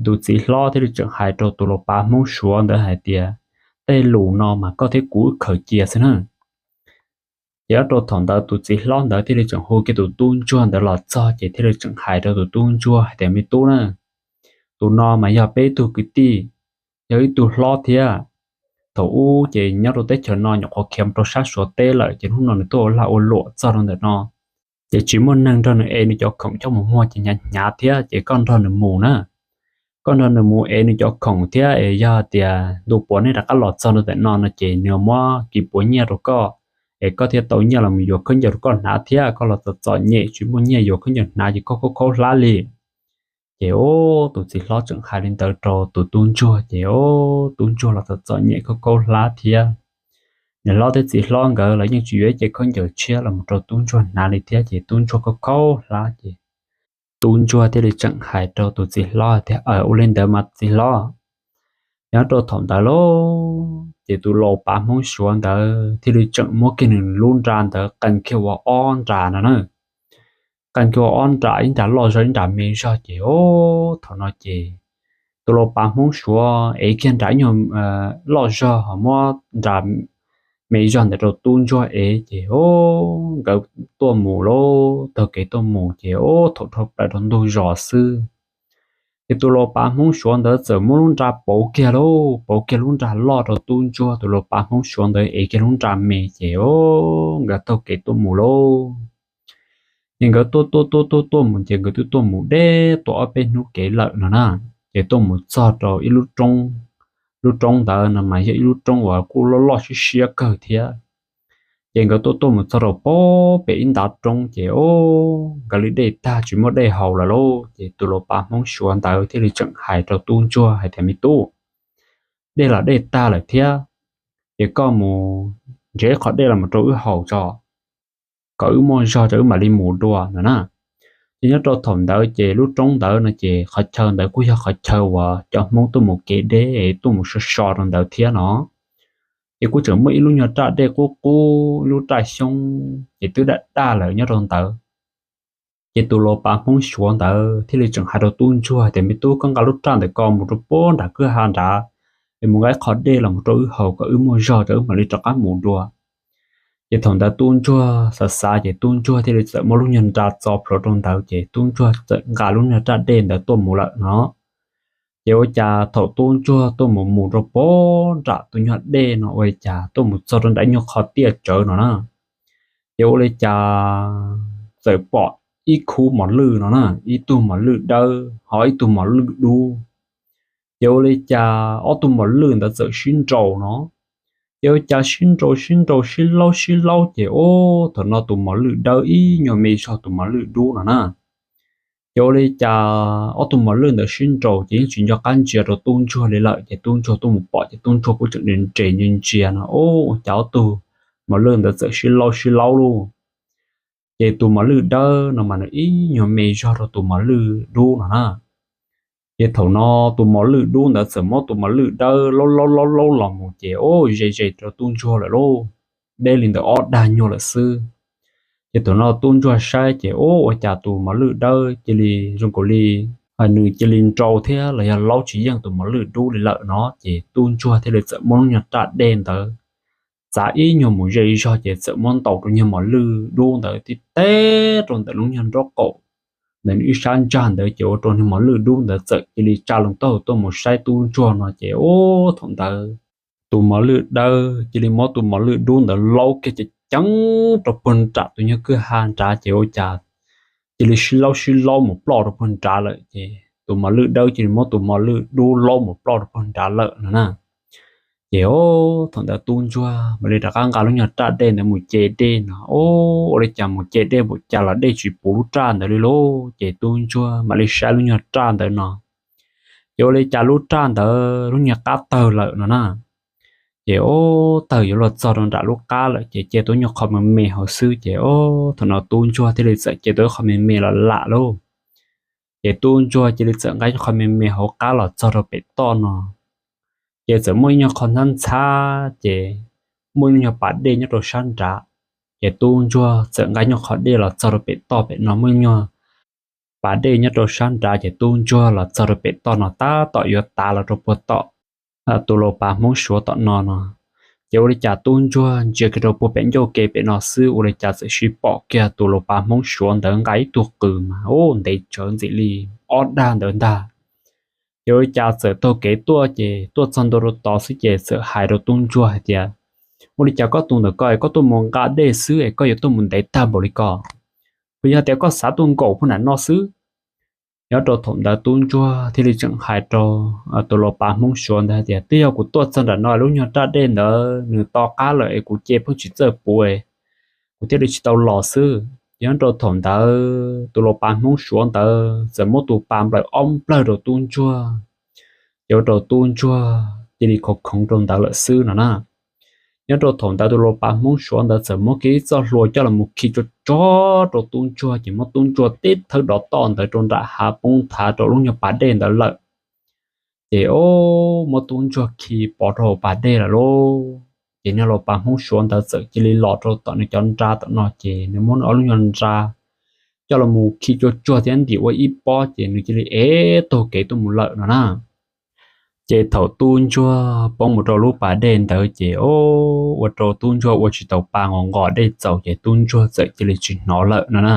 Tus txiv hlob thiaj li tseem hais rau tus laus pav hmoob suav ntawd hais tias, Tej lus no mas koj thiab kuv wb khaws cia xwb na. Ces nyob rau thaum ntawd tus txiv hlob ntawd thiaj li tseem hu kiag tus tub ntsuag ntawd los txog ces thiaj li tseem hais rau tus tub ntsuag hais tias, Me tub na, tus no mas yog peb tug kwv tij, yog ib tug hlob thiab. Thaum ub ces nyob rau teb chaws no nyuam qhuav khiav mus rau sab Suav teb lawm ces hnub no nws tuaj ua lag ua luam txog rau ntawm no, ces tsis muaj neeg nrog nws ev nws cov khoom coj mus muag ces hnyav hnyav thiab ces koj nrog nws mus na. Koj nrog nws mus ev nws cov khoom thiab es yog tias ntu puav nej rov qab los txog rau ntawm no no ces nws muab kis puav nyiaj rau koj, es koj thiaj tau nyiaj los mus yuav khaub ncaws rau koj hnav thiab. Koj los txom txom nyem tsis muaj nyiaj yuav khaub ncaws hnav ces koj khaub khaub hlab li. Ces ub, tus txiv hlob tseem hais li ntawd rau tus tub ntsuag ces ub, tub ntsuag los txom txom nyem khaub khaub hlab thiab. Niam hlob thiab txiv hlob nkawd los yeej tsis yuav ib ce khaub ncaws tshiab los mus rau tub ntsuag hnav li thiab ces tub ntsuag khaub khaub hlab ces tub ntsuag thiaj li tseem hais rau tus txiv hlob tias, Aws, ua li ntawd mas txiv hlob. Nyob rau thaum ntawd lauj, ces tus laus pav hmoob suav ntawd thiaj li tseem muab kiag nws lub nra ntawd qee kiag ua ob nra no na. Qee kiag ua ob nra, ib nra loj zog ib nra me zog ces ub, thaum no ces tus laus pav hmoob suav ev kiag nra ib nyuag loj zog ho muab nra me zog ntawd rau tub ntsuag ev ces ub, nkawd tuaj mus lauj, taug kev tuaj mus ces ub, thaum dhau plaws rau ntug zos xwb ces tus laus pav hmoob suav ntawd txawm muab lub nra pauv kiag lauj, pauv kiag lub nra loj rau tub ntsuag, tus laus pav hmoob suav ntawd ev kiag lub nra me ces ub, nkawd taug kev tuaj mus lauj. Ces nkawd tuaj tuaj tuaj tuaj tuaj mus ces nkawd twb tuaj mus deb tuaj ob peb hnub kev lawm no na, ces tuaj mus txog rau ib lub roob. Lub roob ntawd no mas yog ib lub roob uas kuj loj loj siab siab kawg thiab. Ces nkawd tuaj tuaj mus txog rau pem ib ntav roob ces ub, nkawd li dej tag tsis muaj dej haus lawm lauj, ces tus laus pav hmoob suav ntawd thiaj li tseem hais rau tub ntsuag hais tias, Me tub, dej los dej tag lawm thiab, ces koj mus nrhiav ib qho dej los mus rau wb haus tso, kom wb muaj zog rau wb mam li mus dua no na. Ces nyob rau thaum ntawd ces lub roob ntawd no ces qhov chaw ntawd kuj yog qhov chaw uas cov hmoob tuaj mus kev deb tuaj mus so so rau ntawd thiab no. Ces kuj tseem muaj ib lub nyuag raj dej qub qub, ib lub raj xyoob ces twb daj daj lawm nyob rau ntawd. Ces tus laus pav hmoob suav ntawd thiaj li tseem hais rau tub ntsuag tias, Me tub, koj nqa lub raj ntawm ko mus rau puag nram kwj ha nrad, es mus nqa ib qho dej los mus rau wb haus kom wb muaj zog rau wb mam li rov qab mus dua. Ces thaum ntawd tub ntsuag xav xav ces tub ntsuag thiaj li txawm muab lub nyuag nra txo plhuav rau ntawd ces tub ntsuag txawm nqa lub nyuag raj dej ntawd tuaj mus lawm no. Ces ua cas thaum tub ntsuag tuaj mus mus rau puag nram tus nyuag dej no ua li cas tuaj mus txog rau nram ib nyuag qhov tiaj tsawv no na. Ces ua li cas txawm pom ib khub mos lwj no na, ib tug mos lwj dawb ho ib tug mos lwj dub. Ces ua li cas ob tug mos lwj ntawd txawm sib nraus no. Ces ua cas sib nraus sib nraus sib laub sib laub ces ub, thaum no tus mos lwj dawb ib nyuag me zog tus mos lwj dub no na. Ces ua li cas ob tug mos lwj ntawd sib nraus ces yeej tsis nco qab ntsia rau tub ntsuag li lawm, ces tub ntsuag tuaj mus pom ces tub ntsuag kuj tseem nres nres ntsia ntsia no, ua cas ob tug mos lwj ntawd txawm sib laub sib laub lauj. Ces tus mos lwj dawb no mas nws ib nyuag me zog rau tus mos lwj dub no na. Ces thaum no tus mos lwj dub ntawd txawm muab tus mos lwj dawb laub laub laub laub los mus ces ua ze ze rau tub ntsuag lawm lauj, deb li ntawm ob dag nyuag lawm xwb. Ces thaum no tub ntsuag saib ces ua cas tus mos lwj dawb cia li zoo nkaus li nws cia li nrau thiab los yog laub tsis yeej tus mos lwj dub li lawm no, ces tub ntsuag thiaj li txawm muab lub nyuag raj dej ntawd txav ib nyuag mus ze zog ces txawm muab ntaus rau nyuag mos lwj dub ntawd tib teb rau ntawm lub nyuag nraub qaum ntawm nws ib sab ntsag ntawd ces ua rau nyuag mos lwj dub ntawd txawm cia li tsa loo taub hau tuaj mus saib tub ntsuag no ces ua thaum ntawd tus mos lwj dawb cia li muab tus mos lwj dub ntawd laub kiag ceev ceev rau puag nram tus nyuag kwj ha nrad ces ua cas cia li sib laub sib laub mus ploj rau puag nrad lawm ces tus mos lwj dawb cia li muab tus mos lwj dub laub mus ploj rau puag nrad lawm no na. Ces ua thaum ntawd tub ntsuag mam li rov qab nqa lub nyuag raj dej ntawd mus ce dej no, ua li cas mus ce dej npaum cas los dej tsis puv lub raj ntawd li lauj. Ces tub ntsuag mam li saib lub nyuag raj ntawd no, ces ua li cas lub raj ntawd lub nyuag qab tawg lawm no na. Ces ua tawg yuav luag txog rau nram lub qab lawm ces cia tau nyuag qho me me hauv xwb ces ua thaum no tub ntsuag thiaj li txawm cia tau ib qho me me los lam lauj. Ces tub ntsuag cia li txawm nqa nyuag qho me me hauv qab los txog rau pem toj no, ces txawm muaj ib nyuag qho ntxhab ntxhab ces muaj ib lub nyuag pas dej nyob rau sab nrad. Ces tub ntsuag txawm nqa nyuag qho dej los txog rau pem toj pem no, muaj ib nyuag pas dej nyob rau sab nrad ces tub ntsuag los txog rau pem toj no tab tom yuav tav los rau puag tom tus laus pas Hmoob Suav tom no no. Ces ua li cas tub ntsuag ntsia kiag rau puag pem ncauj ke pem no xwb ua li cas txawm sis pom kiag tus laus pas Hmoob Suav ntawd nqa ib tug qws mas ua ntev tsawv ntxim li ob dag ntawd ntag. Ces ua li cas txawm taug kev tuaj ces tuaj txog ntua rau tod xwb ces txawm hais rau tub ntsuag hais tias, ua li cas koj tus ntawm ko koj tuaj mus nqa dej xwb es koj yuav tuaj mus ntev tag npaum li ko? Puas yog tias koj xav tuaj nkaum puag nram no xwb? Nyob rau thaum ntawd tub ntsuag thiaj li tseem hais rau tus laus pas Hmoob Suav ntawd hais tias, twb yog kuv tuaj txog nram no lub nyuag raj dej ntawd nws to qab lawm es kuv ce pheej tsis txawj puv, kuv thiaj li tsis tau los xwb. Ces nyob rau thaum ntawd tus laus pas Hmoob Suav ntawd txawm muab tus pas nplawm ob nplawg rau tub ntsuag, ces ua rau tub ntsuag cia li khoov khoov rau ntawd lawm xwb no na. Nyob rau thaum ntawd tus laus pas Hmoob Suav ntawd txawm muab kiag ib txoj hlua coj los mus khi tsuag tsuag rau tub ntsuag ces muab tub ntsuag tib thawb dov toj ntawd rau nram hav poob nthav rau lub nyuag pas dej ntawd lawm. Ces o, muab tub ntsuag khi pov rau hauv pas dej lawm lauj. Ces niag laus pas Hmoob Suav ntawd txawm cia li los rau tom nws cov nra tom no ces nws muab nws ob lub nyuag nra coj los mus khi tsuag tsuag thiab ntim ua ib pob ces nws cia li ev taug kev tuaj mus lawm no na. Ces thaum tub ntsuag poob mus rau lub pas dej ntawd ces o, ua rau tub ntsuag ua tsis tau pa nqos nqos dej txaus ces tub ntsuag txawm cia li tsis hnov lawm no na.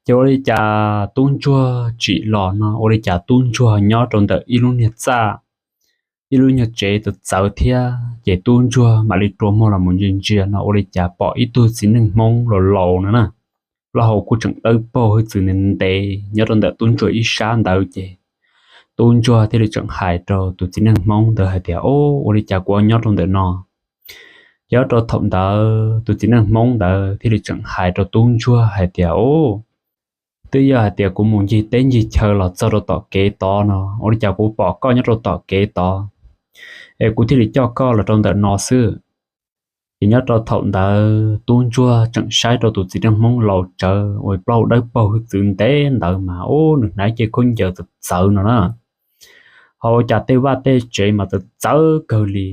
Ces ua li cas tub ntsuag tsim los no ua li cas tub ntsuag nyob rau ntawm ib lub niag txaj, ib lub nyuag tsev txawv txawv thiab ces tub ntsuag mam li rua muag los mus ntsia ntsia no ua li cas pom ib tug txiv neej Hmoob laus laus no na, plaub hau kuj tseem dawb paug hwj txwv ntev ntev nyob rau ntawm tub ntsuag ib sab ntawd ces tub ntsuag thiaj li tseem hais rau tus txiv neej Hmoob ntawd hais tias, o, ua li cas kuv nyob rau ntawm no? Ces nyob rau thaum ntawd tus txiv neej Hmoob ntawd thiaj li tseem hais rau tub ntsuag hais tias, o, twb yog hais tias kuv mus ncig teb ncig chaw los txog rau tom kev tod no ua li cas kuv pom koj nyob rau tom kev tod es kuv thiaj li coj koj los rau ntawm no xwb. Ces nyob rau thaum ntawd tub ntsuag tseem saib rau tus txiv neej Hmoob laus tsawv uas plaub hau dawb paug hwj txwv ntev ntawd mas ub nws hnav cev khaub ncaws txawv txawv no na, ho ua cas tej vaj tej tsev mas txawv txawv kawg li.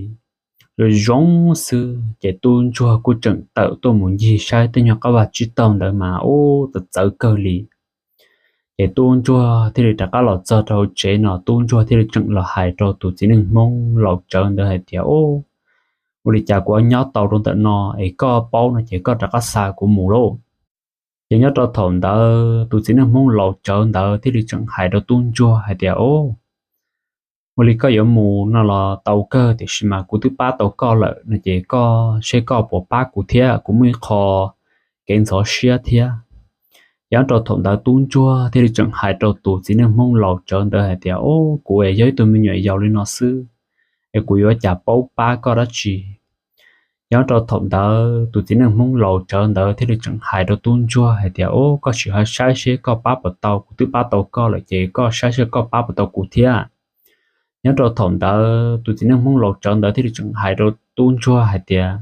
Zoo zoo xwb ces tub ntsuag kuj tseem tawm tuaj mus ncig saib tej nyuag qab vaj tsib taug ntawd mas ub txawv txawv kawg li. Ces tub ntsuag thiaj li rov qab los txog rau hauv tsev no tub ntsuag thiaj li tseem los hais rau tus txiv neej Hmoob laus tsawv ntawd hais tias, ua li cas kuv nyob tau rau ntawm no es koj paub no ces koj rov qab xa kuv mus lauj. Ces nyob rau thaum ntawd tus txiv neej Hmoob laus tsawv ntawd thiaj li tseem hais rau tub ntsuag hais tias, o, ua li koj yuav mus no los tau kawg tiam sis mas kuv twb pab tau koj lawm no ces koj seb koj puas pab kuv thiab, kuv muaj ib qho kev ntxhov siab thiab. Ces nyob rau thaum ntawd tub ntsuag thiaj li tseem hais rau tus txiv neej Hmoob laus tsawv ntawd hais tias, o, kuv yog ib tug me nyuam yaus li no xwb es kuv yuav cas paub pab koj dab tsi. Nyob rau thaum ntawd tus txiv neej Hmoob laus tsawv ntawd thiaj li tseem hais rau tub ntsuag hais tias, Ub, koj sim ho saib seb koj pab puas tau, kuv twb pab tau koj lawm ces koj saib seb koj pab puas tau kuv thiab. Nyob rau thaum ntawd tus txiv neej Hmoob laus tsawv ntawd thiaj li tseem hais rau tub ntsuag hais tias,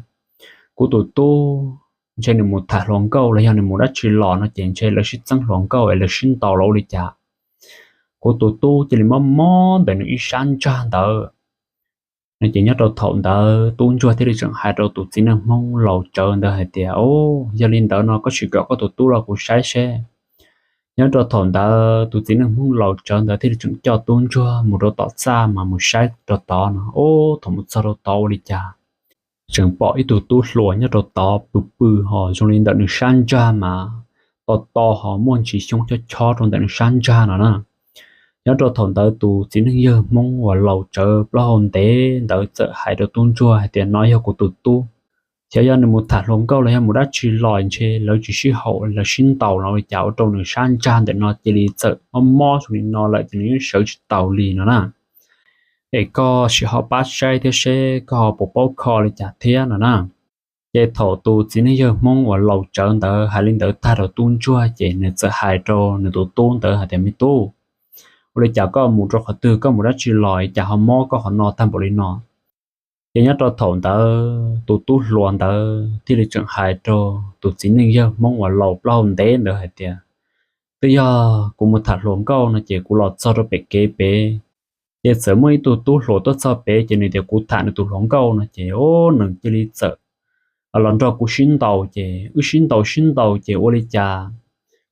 Kuv tus tub ntshe nws mus tham hluas nkauj los yog nws mus dab tsi los no ces ntshe lawv sib txeeb hluas nkauj es lawv sib ntaus los ua li cas. Kuv tus tub cia li mob mob ntawm nws ib sab ntsag ntawd no ces nyob rau thaum ntawd tub ntsuag thiaj li tseem hais rau tus txiv neej Hmoob laus tsawv ntawd hais tias, Ub, yog li ntawd no koj sim kom koj tus tub los kuv saib seb. Nyob rau thaum ntawd tus txiv neej Hmoob laus tsawv ntawd thiaj li tseem coj tub ntsuag mus rau tom txaj mas mus saib rau tod no. Ub, thaum mus txog rau tod ua li cas tseem pom ib tug tub hluas nyob rau tod pw pw ho zoo li ntawm nws sab ntsag mas to to ho muaj ntsis xyoob chob chob rau ntawm nws sab ntsag no na. Nyob rau thaum ntawd tus txiv neej yawg Hmoob uas laus tsawv plaub hau ntev ntawd txawm hais rau tub ntsuag hais tias, No yog kuv tus tub. Xyov yog nws mus tham hluas nkauj los yog mus dab tsi los ntshe lawv tsis sib haum lawv sib ntaus los ua li cas ua rau nws sab ntsag ntawm no cia li txawm mob mob zoo li no lawm ces nws yeej sawv tsis taus li no na. Es koj sim ho pab saib thiab seb koj ho puas paub kho li cas thiab no na. Ces thaum tus txiv neej yawg Hmoob uas laus tsawv ntawd hais li ntawd tag rau tub ntsuag ces nws txawm hais rau nws tus tub ntawd hais tias, Me tub, ua li cas koj mus rau qhov twg koj mus dab tsi los cas ho mob koj qhov no tag npaum li no? Ces nyob rau thaum ntawd tus tub hluas ntawd thiaj li tseem hais rau tus txiv neej yawg Hmoob uas laus plaub hau ntev ntawd hais tias, Twb yog kuv mus tham hluas nkauj no ces kuv los txog rau pem kev pem, ces txawm muaj ib tug tub hluas tuaj txog pem ces nws tias kuv tham nws tus hluas nkauj no ces, o, nws cia li txawm los nrog kuv sib ntaus ces wb sib ntaus sib ntaus ces ua li cas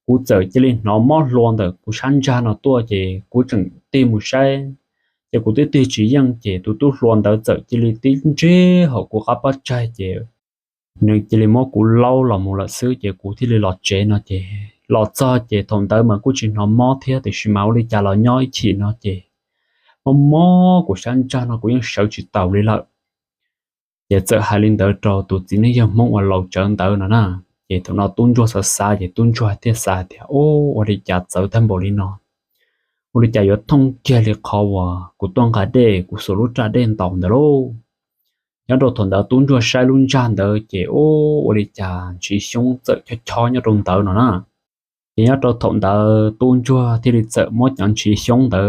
kuv txawm cia li hnov mob hlua ntawm kuv sab ntsag no tuaj ces kuv tseem tig mus saib, ces kuv twb tig tsis yeej ces tus tub hluas ntawd txawm cia li tib ntsib hauv kuv qab pob tsaig ces nws cia li muab kuv laub los mus lawm xwb ces kuv thiaj li los tsev no ces los txog ces thaum ntawd mas kuj tsis hnov mob thiab tiam sis mas ua li cas los nyob ib chim no ces mob mob kuv sab ntsag no kuv yeej sawv tsis taus li lawm. Ces txawm hais li ntawd rau tus txiv neej yawg Hmoob uas laus tsawv ntawd no na. Ces thaum no tub ntsuag xav xav ces tub ntsuag thiaj xav tias, O, ua li cas txawv tag npaum li no? Ua li cas yuav thooj kiag li qhov uas kuv tuaj nqa dej kuv xuas lub raj dej ntaus ntawd lauj? Nyob rau thaum ntawd tub ntsuag saib lub ntsag ntawd ces, o, ua li cas ntsis xyoob txawm chob chob nyob rau ntawd no na. Ces nyob rau thaum ntawd tub ntsuag thiaj li txawm muab cov ntsis xyoob ntawd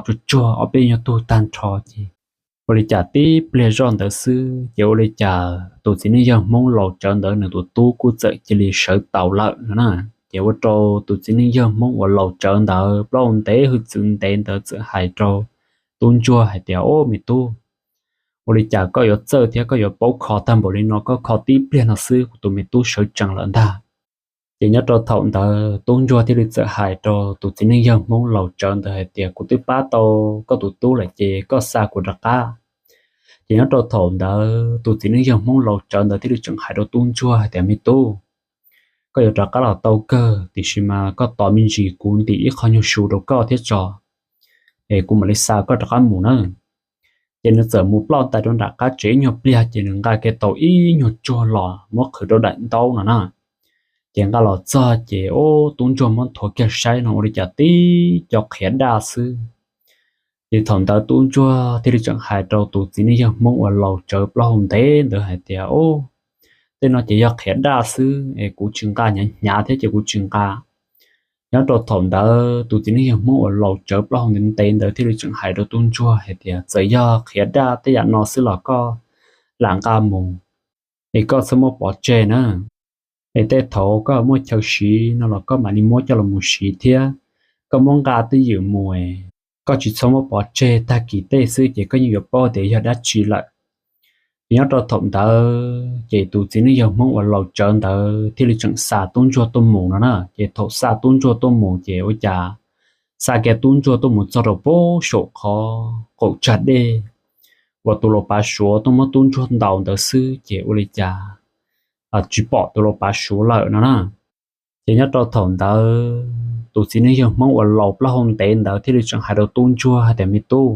rho tsuag tsuag ob peb nyuag tug tag nrho ces ua li cas tib pliag zoj ntawd xwb ces ua li cas tus txiv neej yawg Hmoob laus tsawv ntawd nws tus tub kuj txawm cia li sawv taus lawm no na. Ces ua rau tus txiv neej yawg Hmoob uas laus tsawv ntawd plaub hau ntev hwj txwv ntev ntawd txawm hais rau tub ntsuag hais tias, O, me tub, ua li cas koj yuav txawj thiab koj yuav paub kho tag npaum li no, koj kho tib pliag no xwb kuv tus me tub sawv tsees lawm ntag. Ces nyob rau thaum ntawd tub ntsuag thiaj li txawm hais rau tus txiv neej yawg Hmoob laus tsawv ntawd hais tias, Kuv twb pab tau koj tus tub lawm ces koj xa kuv rov qab. Ces nyob rau thaum ntawd tus txiv neej yawg Hmoob laus tsawv ntawd thiaj li tseem hais rau tub ntsuag hais tias, Me tub, koj yuav rov qab los tau kawg tiam sis mas koj tos me ntsis kuv ntim ib qho nyuag su rau koj thiab tso, es kuv mam li xa koj rov qab mus nawb. Ces nws txawm mus ploj ntais rau nram qab tsev ib nyuag pliag ces nws nqa kiag tau ib nyuag tsuag los muab qhwv rau daim ntaub no na. Ces nqa los txog ces, o, tub ntsuag muab nthuav kiag saib no ua li cas tib co qhiav daj xwb. Ces thaum ntawd tub ntsuag thiaj li tseem hais rau tus txiv neej yawg Hmoob uas laus tsawv plaub hau ntev ntawd hais tias, O, tej no ces yog qhiav daj xwb es kuv tsis nqa, hnyav hnyav thiab ces kuv tsis nqa. Nyob rau thaum ntawd tus txiv neej yawg Hmoob uas laus tsawv plaub hau ntev ntev ntawd thiaj li tseem hais rau tub ntsuag hais tias, Txawm yog qhiav daj tej yam no xwb los koj lam nqa mus, es koj txhob muab pov tseg na. Es tej thaum koj muaj chaw siv no los koj mam li muab coj los mus siv thiab, koj muab nqa twj ywm mus es koj tsis txhob muab pov tseg, tag kis tej xwb ces koj yeej yuav paub tias yog dab tsi lawm. Ces nyob rau thaum ntawd ces tus txiv neej yawg Hmoob uas laus tsawv ntawd thiaj li tseem xa tub ntsuag tuaj mus no na. Ces thaum xa tub ntsuag tuaj mus ces ua cas xa kiag tub ntsuag tuaj mus txog rau pem saum qhov qaum tsag dej uas tus laus pav Suav tuaj muab tub ntsuag ntaus ntawd xwb ces ua li cas tsis pom tus laus pav Suav lawm no na. Ces nyob rau thaum ntawd tus txiv neej yawg Hmoob uas laus plaub hau ntev ntawd thiaj li tseem hais rau tub ntsuag hais tias, Me tub,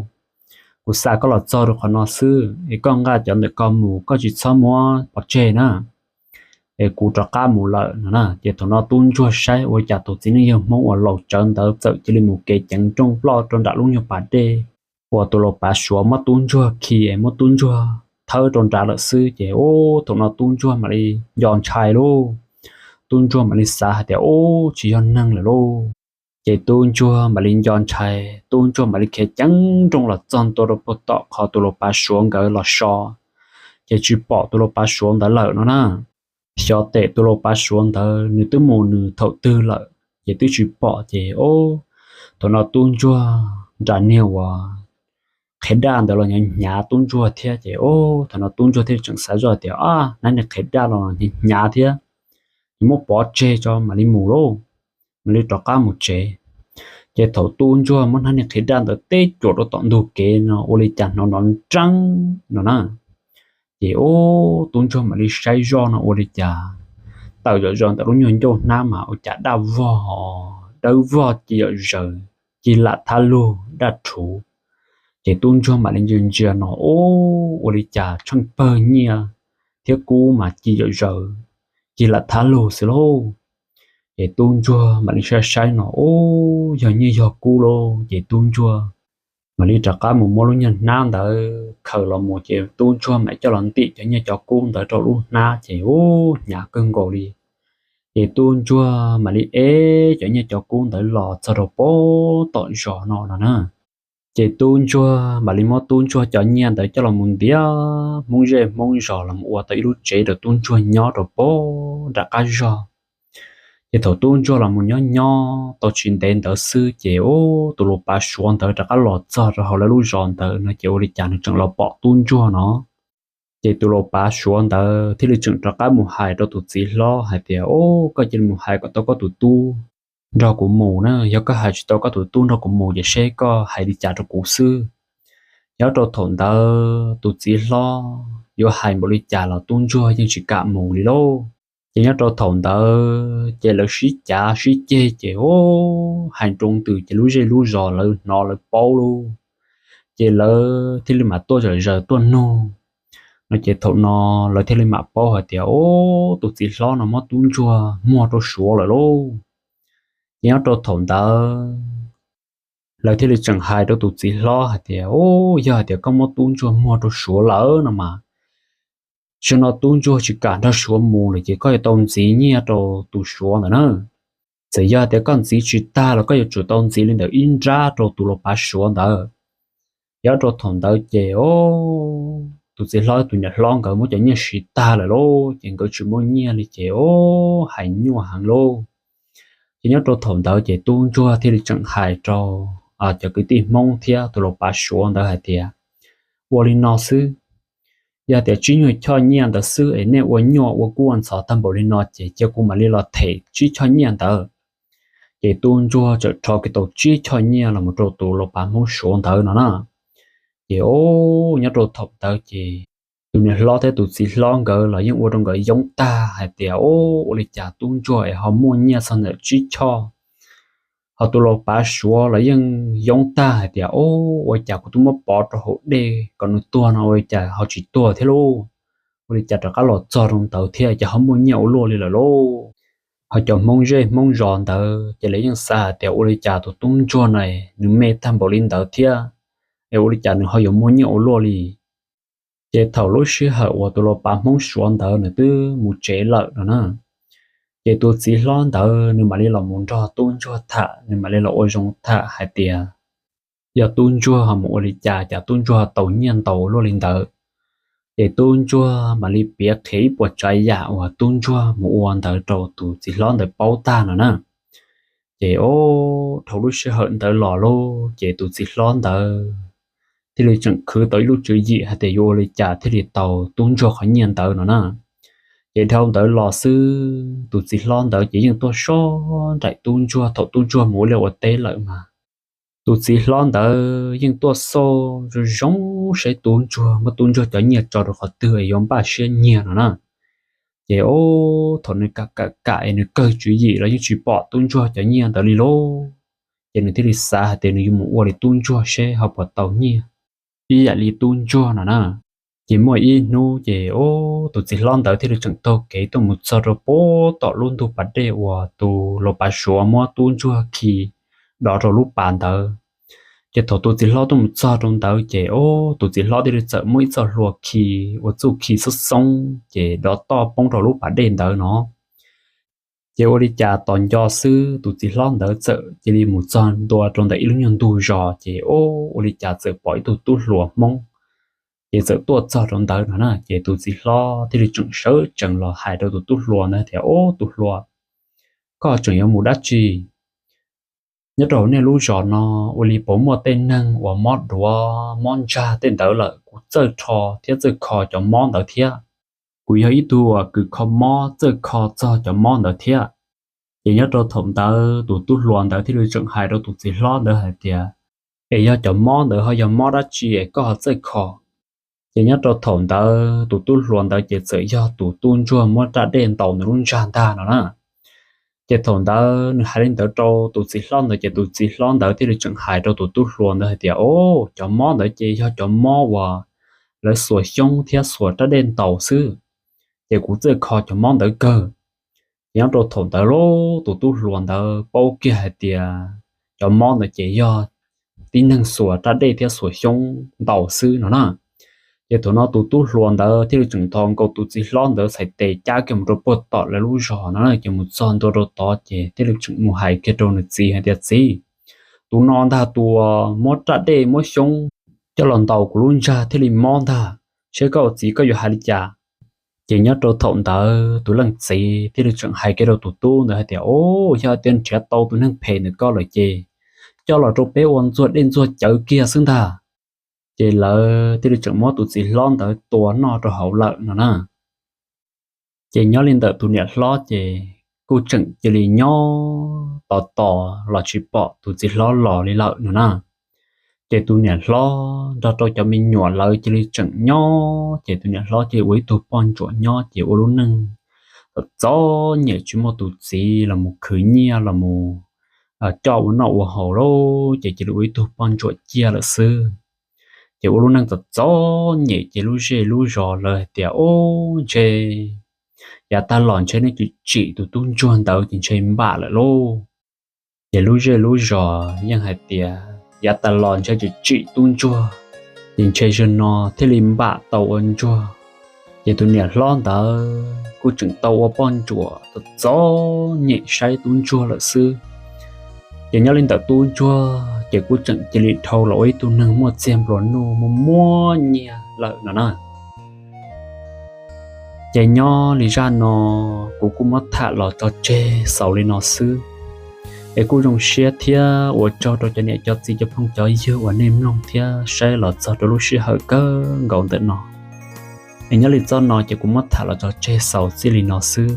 kuv xa koj los txog rau qhov no xwb es koj nqa cov ntawm ko mus, koj tsis txhob muab pov tseg na, es kuv rov qab mus lawm no na. Ces thaum no tub ntsuag saib ua cas tus txiv neej yawg Hmoob uas laus tsawv ntawd txawm cia li mus kev ceev nrooj ploj rau nram lub nyuag pas dej uas tus laus pav Suav muab tub ntsuag khi es muab tub ntsuag thawb rau nrad lawm xwb ces ub thaum no tub ntsuag mam li nco ntshai lauj. Tub ntsuag mam li xav hais tias ub tsis yog neeg lawm lauj. Ces tub ntsuag mam li nco ntshai, tub ntsuag mam li khiav ceev nrooj los txog ntua rau puag tom qhov tus laus pav suav nkawd los so, ces tsis pom tus laus pav suav ntawd lawm no na. Xyov tes tus laus pav suav ntawd nws twb mus nws thaum twg lawm ces twb tsis pom ces ub thaum no tub ntsuag nram niag uas qhiav daj ntawd los hnyav hnyav tub ntsuag thiab ces ub thaum no tub ntsuag thiaj tseem xav zoj tias ab hnab niag qhiav daj los hnyav hnyav thiab, ces muab pov tseg tso mam li mus lauj, mam li rov qab mus tsev. Ces thaum tub ntsuag muab hnab niag qhiav daj ntawd teb cuam rau tom ntug kev no ua li cas hnov nrov nreeb no na. Ces ub tub ntsuag mam li saib zoj no ua li cas tawm zom zaws ntawm lub nyuag ncauj hnab mas ua cas daj vog, dawb vog ci yom zaws, ci lam thab lug daj rhuv. Ces tub ntsuag mam li ntsia ntsia no ub ua li cas tsheej pawg nyiaj thiab kub mas ci yom zaws, ci lam thab lug xwb lauj. Ces tub ntsuag mam li saib saib no ub yog nyiaj yog kub lauj ces tub ntsuag mam li rov qab mus muab lub nyuag hnab ntawd khaws los mus ces tub ntsuag mam coj los ntim cov nyiaj cov kub ntawd rau lub hnab ces ub hnyav kawg nkaus li. Ces tub ntsuag mam li ev cov nyiaj cov kub ntawd los txog rau puag tom zos no no na. Ces tub ntsuag mam li muab tub ntsuag cov nyiaj ntawd coj los mus ntiav hmoob zej hmoob zos los ua tau ib lub tsev rau tub ntsuag nyob rau puag nram qab zog. Ces thaum tub ntsuag los mus nyob nyob tau tsis ntev ntawd xwb ces ub tus laus pav suav ntawd rov qab los txog rau hauv lawv lub zos ntawd no ces ua li cas nws tseem los pom tub ntsuag no. Ces tus laus pav suav ntawd thiaj li tseem rov qab mus hais rau tus txiv hlob hais tias ub koj cia li mus hais kom tau koj tus tub nrog kuv mus na, yog koj hais tsis tau koj tus tub nrog kuv mus ces seb koj hais li cas rau kuv xwb. Nyob rau thaum ntawd tus txiv hlob yuav hais npaum li cas los tub ntsuag yeej tsis kam mus li lauj. Ces nyob rau thaum ntawd ces lawv sib cav sib ceg ces ub hais nroo ntws ces lub zej lub zos lawv hnov lawv paub lauj. Ces lawv thiaj li mam tuaj zom zaws tuaj nug no ces thaum no lawv thiaj li mam paub hais tias ub tus txiv hlob no muab tub ntsuag muag rau suav lawm lauj. Ces nyob rau thaum ntawd lawv thiaj li tseem hais rau tus txiv hlob hais tias ub yog hais tias koj muab tub ntsuag muag rau suav lawm no mas, zaum no tub ntsuag tsis kam nrog suav mus lawm ces koj yuav tau ntxiv nyiaj rau tus suav ntawd na. Txawm yog tias koj ntxiv tsis tag los koj yuav tsum tau ntxiv li ntawm ib nrab rau tus laus pav suav ntawd. Ces nyob rau thaum ntawd ces ub tus txiv hlob tus niam hlob nkawd muab cov nyiaj siv tag lawm lauj ces nkawd tsis muaj nyiaj li ces ub hais nyuaj heev lauj. Ces nyob rau thaum ntawd ces tub ntsuag thiaj li tseem hais rau cov kwv tij hmoob thiab tus laus pav suav ntawd hais tias ua li no xwb, yog tias tsib nyuag choj nyiaj ntawd xwb es nej ua nyuaj ua kub ua ntxhov tag npaum li no ces cia kuv mam li los them tsib choj nyiaj ntawd. Ces tub ntsuag txawm rho kiag tau tsib choj nyiaj los mus rau tus laus pav hmoob suav ntawd no na. Ces ub nyob rau thaum ntawd ces tus niam hlob thiab tus txiv hlob nkawd los yeej ua rau nkawd yoob tag hais tias ub ua li cas tub ntsuag es ho muaj nyiaj txog ntawm tsib choj. Ho tus laus pav suav los yeej yoob tag hais tias ub ua cas kuv twb muab pov rau hauv dej kom nws tuag no ua li cas ho tsis tuag thiab lauj. Ua li cas rov qab los txog rau ntawd thiab ces ho muaj nyiaj ua luaj li lawm lauj. Ho cov hmoob zej hmoob zos ntawd ces lawv yeej xav hais tias ua li cas tus tub ntsuag no nws me tag npaum li ntawd thiab es ua li cas nws ho yuav muaj nyiaj ua luaj li. Ces thaum lub sij hawm uas tus laus pav hmoob suav ntawd nws twb mus tsev lawm no na, ces tus txiv hlob ntawd nws mam li los mus nrog tub ntsuag tham, nws mam li los ua zoo tham hais tias yog tub ntsuag ho mus ua li cas cas tub ntsuag tau nyiaj ntau luaj li ntawd. Ces tub ntsuag mam li piav qhia ib puas tsav yam uas tub ntsuag mus ua ntawd rau tus txiv hlob ntawd paub tag no na. Ces o, dhau lub sij hawm ntawd los lauj, ces tus txiv hlob ntawd thiaj li tseem khwv tau ib lub tswv yim hais tias yuav ua li cas thiaj li tau tub ntsuag qhov nyiaj ntawd no na. Ces dhau ntawd los xwb tus txiv hlob ntawd ces yeej tuaj soj nraim tub ntsuag thaum tub ntsuag mus ua liaj ua teb lawm mas. Tus txiv hlob ntawd yeej tuaj xauj zoo zoo saib tub ntsuag muab tub ntsuag cov nyiaj tso rau qhov twg es yuav npaj siab nyiag no na. Ces o, thaum nws kam kam kam es nws kawg tswv yim los yeej tsis pom tub ntsuag cov nyiaj ntawd li lauj. Ces nws thiaj li xav hais tias nws yuav mus ua li tub ntsuag seb ho puas tau nyiaj ib yam li tub ntsuag no na. Ces muaj ib hnub ces o, tus txiv hlob ntawd thiaj li tseem taug kev tuaj mus txog rau puag tom lub ntug pas dej uas tus laus pav suav muab tub ntsuag khi dov rau lub pas ntawd. Ces thaum tus txiv hlob tuaj mus txog rau ntawd ces, o, tus txiv hlob thiaj li txawm muab ib txoj hlua khi ua txuj khi xoob xoob ces dov toj poob rau lub pas dej ntawd no. Ces ua li cas tos nco xwb tus txiv hlob ntawd txawm cia li mus txog ntua rau ntawm ib lub nyuag ntug zos ces, o, ua li cas txawm pom ib tug tub hluas Hmoob ces txawm tuaj txog rau ntawd no na. Ces tus txiv hlob thiaj li tseem sawv tsees los hais rau tus tub hluas ntawd tias, Ob, tus hluas, koj tseem yuav mus dab tsi? Nyob rau hauv nej lub zos no ua li puas muaj tej neeg uas mob duav mob ntsag tej ntawd lawm? Kuv txawj rho thiab txawj kho cov mob ntawd thiab. Kuv yog ib tug uas kws kho mob txawj kho txog cov mob ntawd thiab. Ces nyob rau thaum ntawd tus tub hluas ntawd thiaj li tseem hais rau tus txiv hlob ntawd hais tias, Es yog cov mob ntawd ho yog mob dab tsi es koj ho txawj kho? Ces nyob rau thaum ntawd tus tub hluas ntawd ces txawm yog tus tub ntsuag muab raj dej ntaus nws lub ntsag ntag no na. Ces thaum ntawd nws hais li ntawd rau tus txiv hlob ntawd ces tus txiv hlob ntawd thiaj li tseem hais rau tus tub hluas ntawd hais tias, O, cov mob ntawd ces yog cov mob uas lawv xuas xyoob thiab xuas raj dej ntaus xwb, ces kuv txawj kho cov mob ntawd kawg. Ces nyob rau thaum ntawd los tus tub hluas ntawd paub kiag hais tias cov mob ntawd ces yog tib neeg xuas raj dej thiab xuas xyoob ntaus xwb no na. Ces thaum no tus tub hluas ntawd thiaj li tseem nthos nkaus tus txiv hlob ntawd txhais tes cab kiag mus rau puag tom lawv lub zos no na. Ces mus txog ntua rau tod ces thiaj li tseem mus hais kiag rau nws txiv hais tias, Txiv, tus no ntag tus uas muab raj dej muab xyoob coj los ntaus kuv lub ntsag thiaj li mob ntag, seb koj ua txiv koj yuav hais li cas? Ces nyob rau thaum ntawd tus leej txiv thiaj li tseem hais kiag rau tus tub ntawd hais tias, O, yog tias nrhiav tau tus neeg phem ntawm koj lawm ces coj los rau peb ua ntxuag dej ntxuag cawv kiag xwb ntag. Ces lawv thiaj li tseem muab tus txiv hlob ntawd tua noj rau hauv lawm no na. Ces nyob li ntawm tus niam hlob ces kuj tseem cia li nyob tos tos los tsis pom tus txiv hlob los li lawm no na. Ces tus niam hlob nrog rau cov me nyuam lawv cia li tseem nyob, ces tus niam hlob cia li ua ib tug poj ntsuam nyob ces ua lub neej txom txom nyem tsis muaj tus txiv los mus khwv nyiaj los mus coj ua noj ua haus lawm ces cia li ua ib tug poj ntsuam ciaj lawm xwb. Ces ua lub neej txom txom nyem ces lub zej lub zos lawv hais tias, Ub, ntshe yav tag los ntshe nej tsim tsim tus tub ntsuag ntawd ces ntshe npam lawm lauj. Ces lub zej lub zos yeej hais tias yav tag los ntshe tsim tsim tub ntsuag, ces ntshe zaum no thiaj li npam tau ua ntsuag. Ces tus niam hlob ntawd kuj tseem tau ua poj ntsuam txom txom nyem saib tub ntsuag lawm xwb. Ces nyob li ntawm tub ntsuag ces kuj tseem cia li dhau los ua ib tug neeg muaj txiag nplua nuj muaj muaj nyiaj lawm no na. Ces nyob li zaj no kuv kuj muab tham los tso tseg xaus li no xwb. Es kuj zoo siab thiab ua tsaug rau cov niam cov txiv cov phooj cov ywg uas nej mloog thiab saib los txog rau lub sij hawm kawg nkaus ntawm no. Es nyob li zaj no ces kuv muab tham los tso tseg xaus txij li no xwb.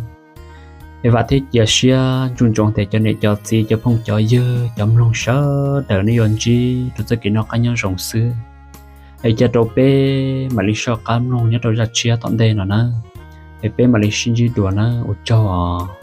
Es vam thiab cia siab ntsoov ntsoov tias cov niam cov txiv cov phooj cov ywg cov mloog sawv daws nej yuav ntsib rau txoj kev noj qab nyob zoo xwb. Es cia rau peb mam li soj qab mloog nyob rau zaj tshiab tom ntej no na. Es peb mam li sib ntsib dua na, ua tsaug os.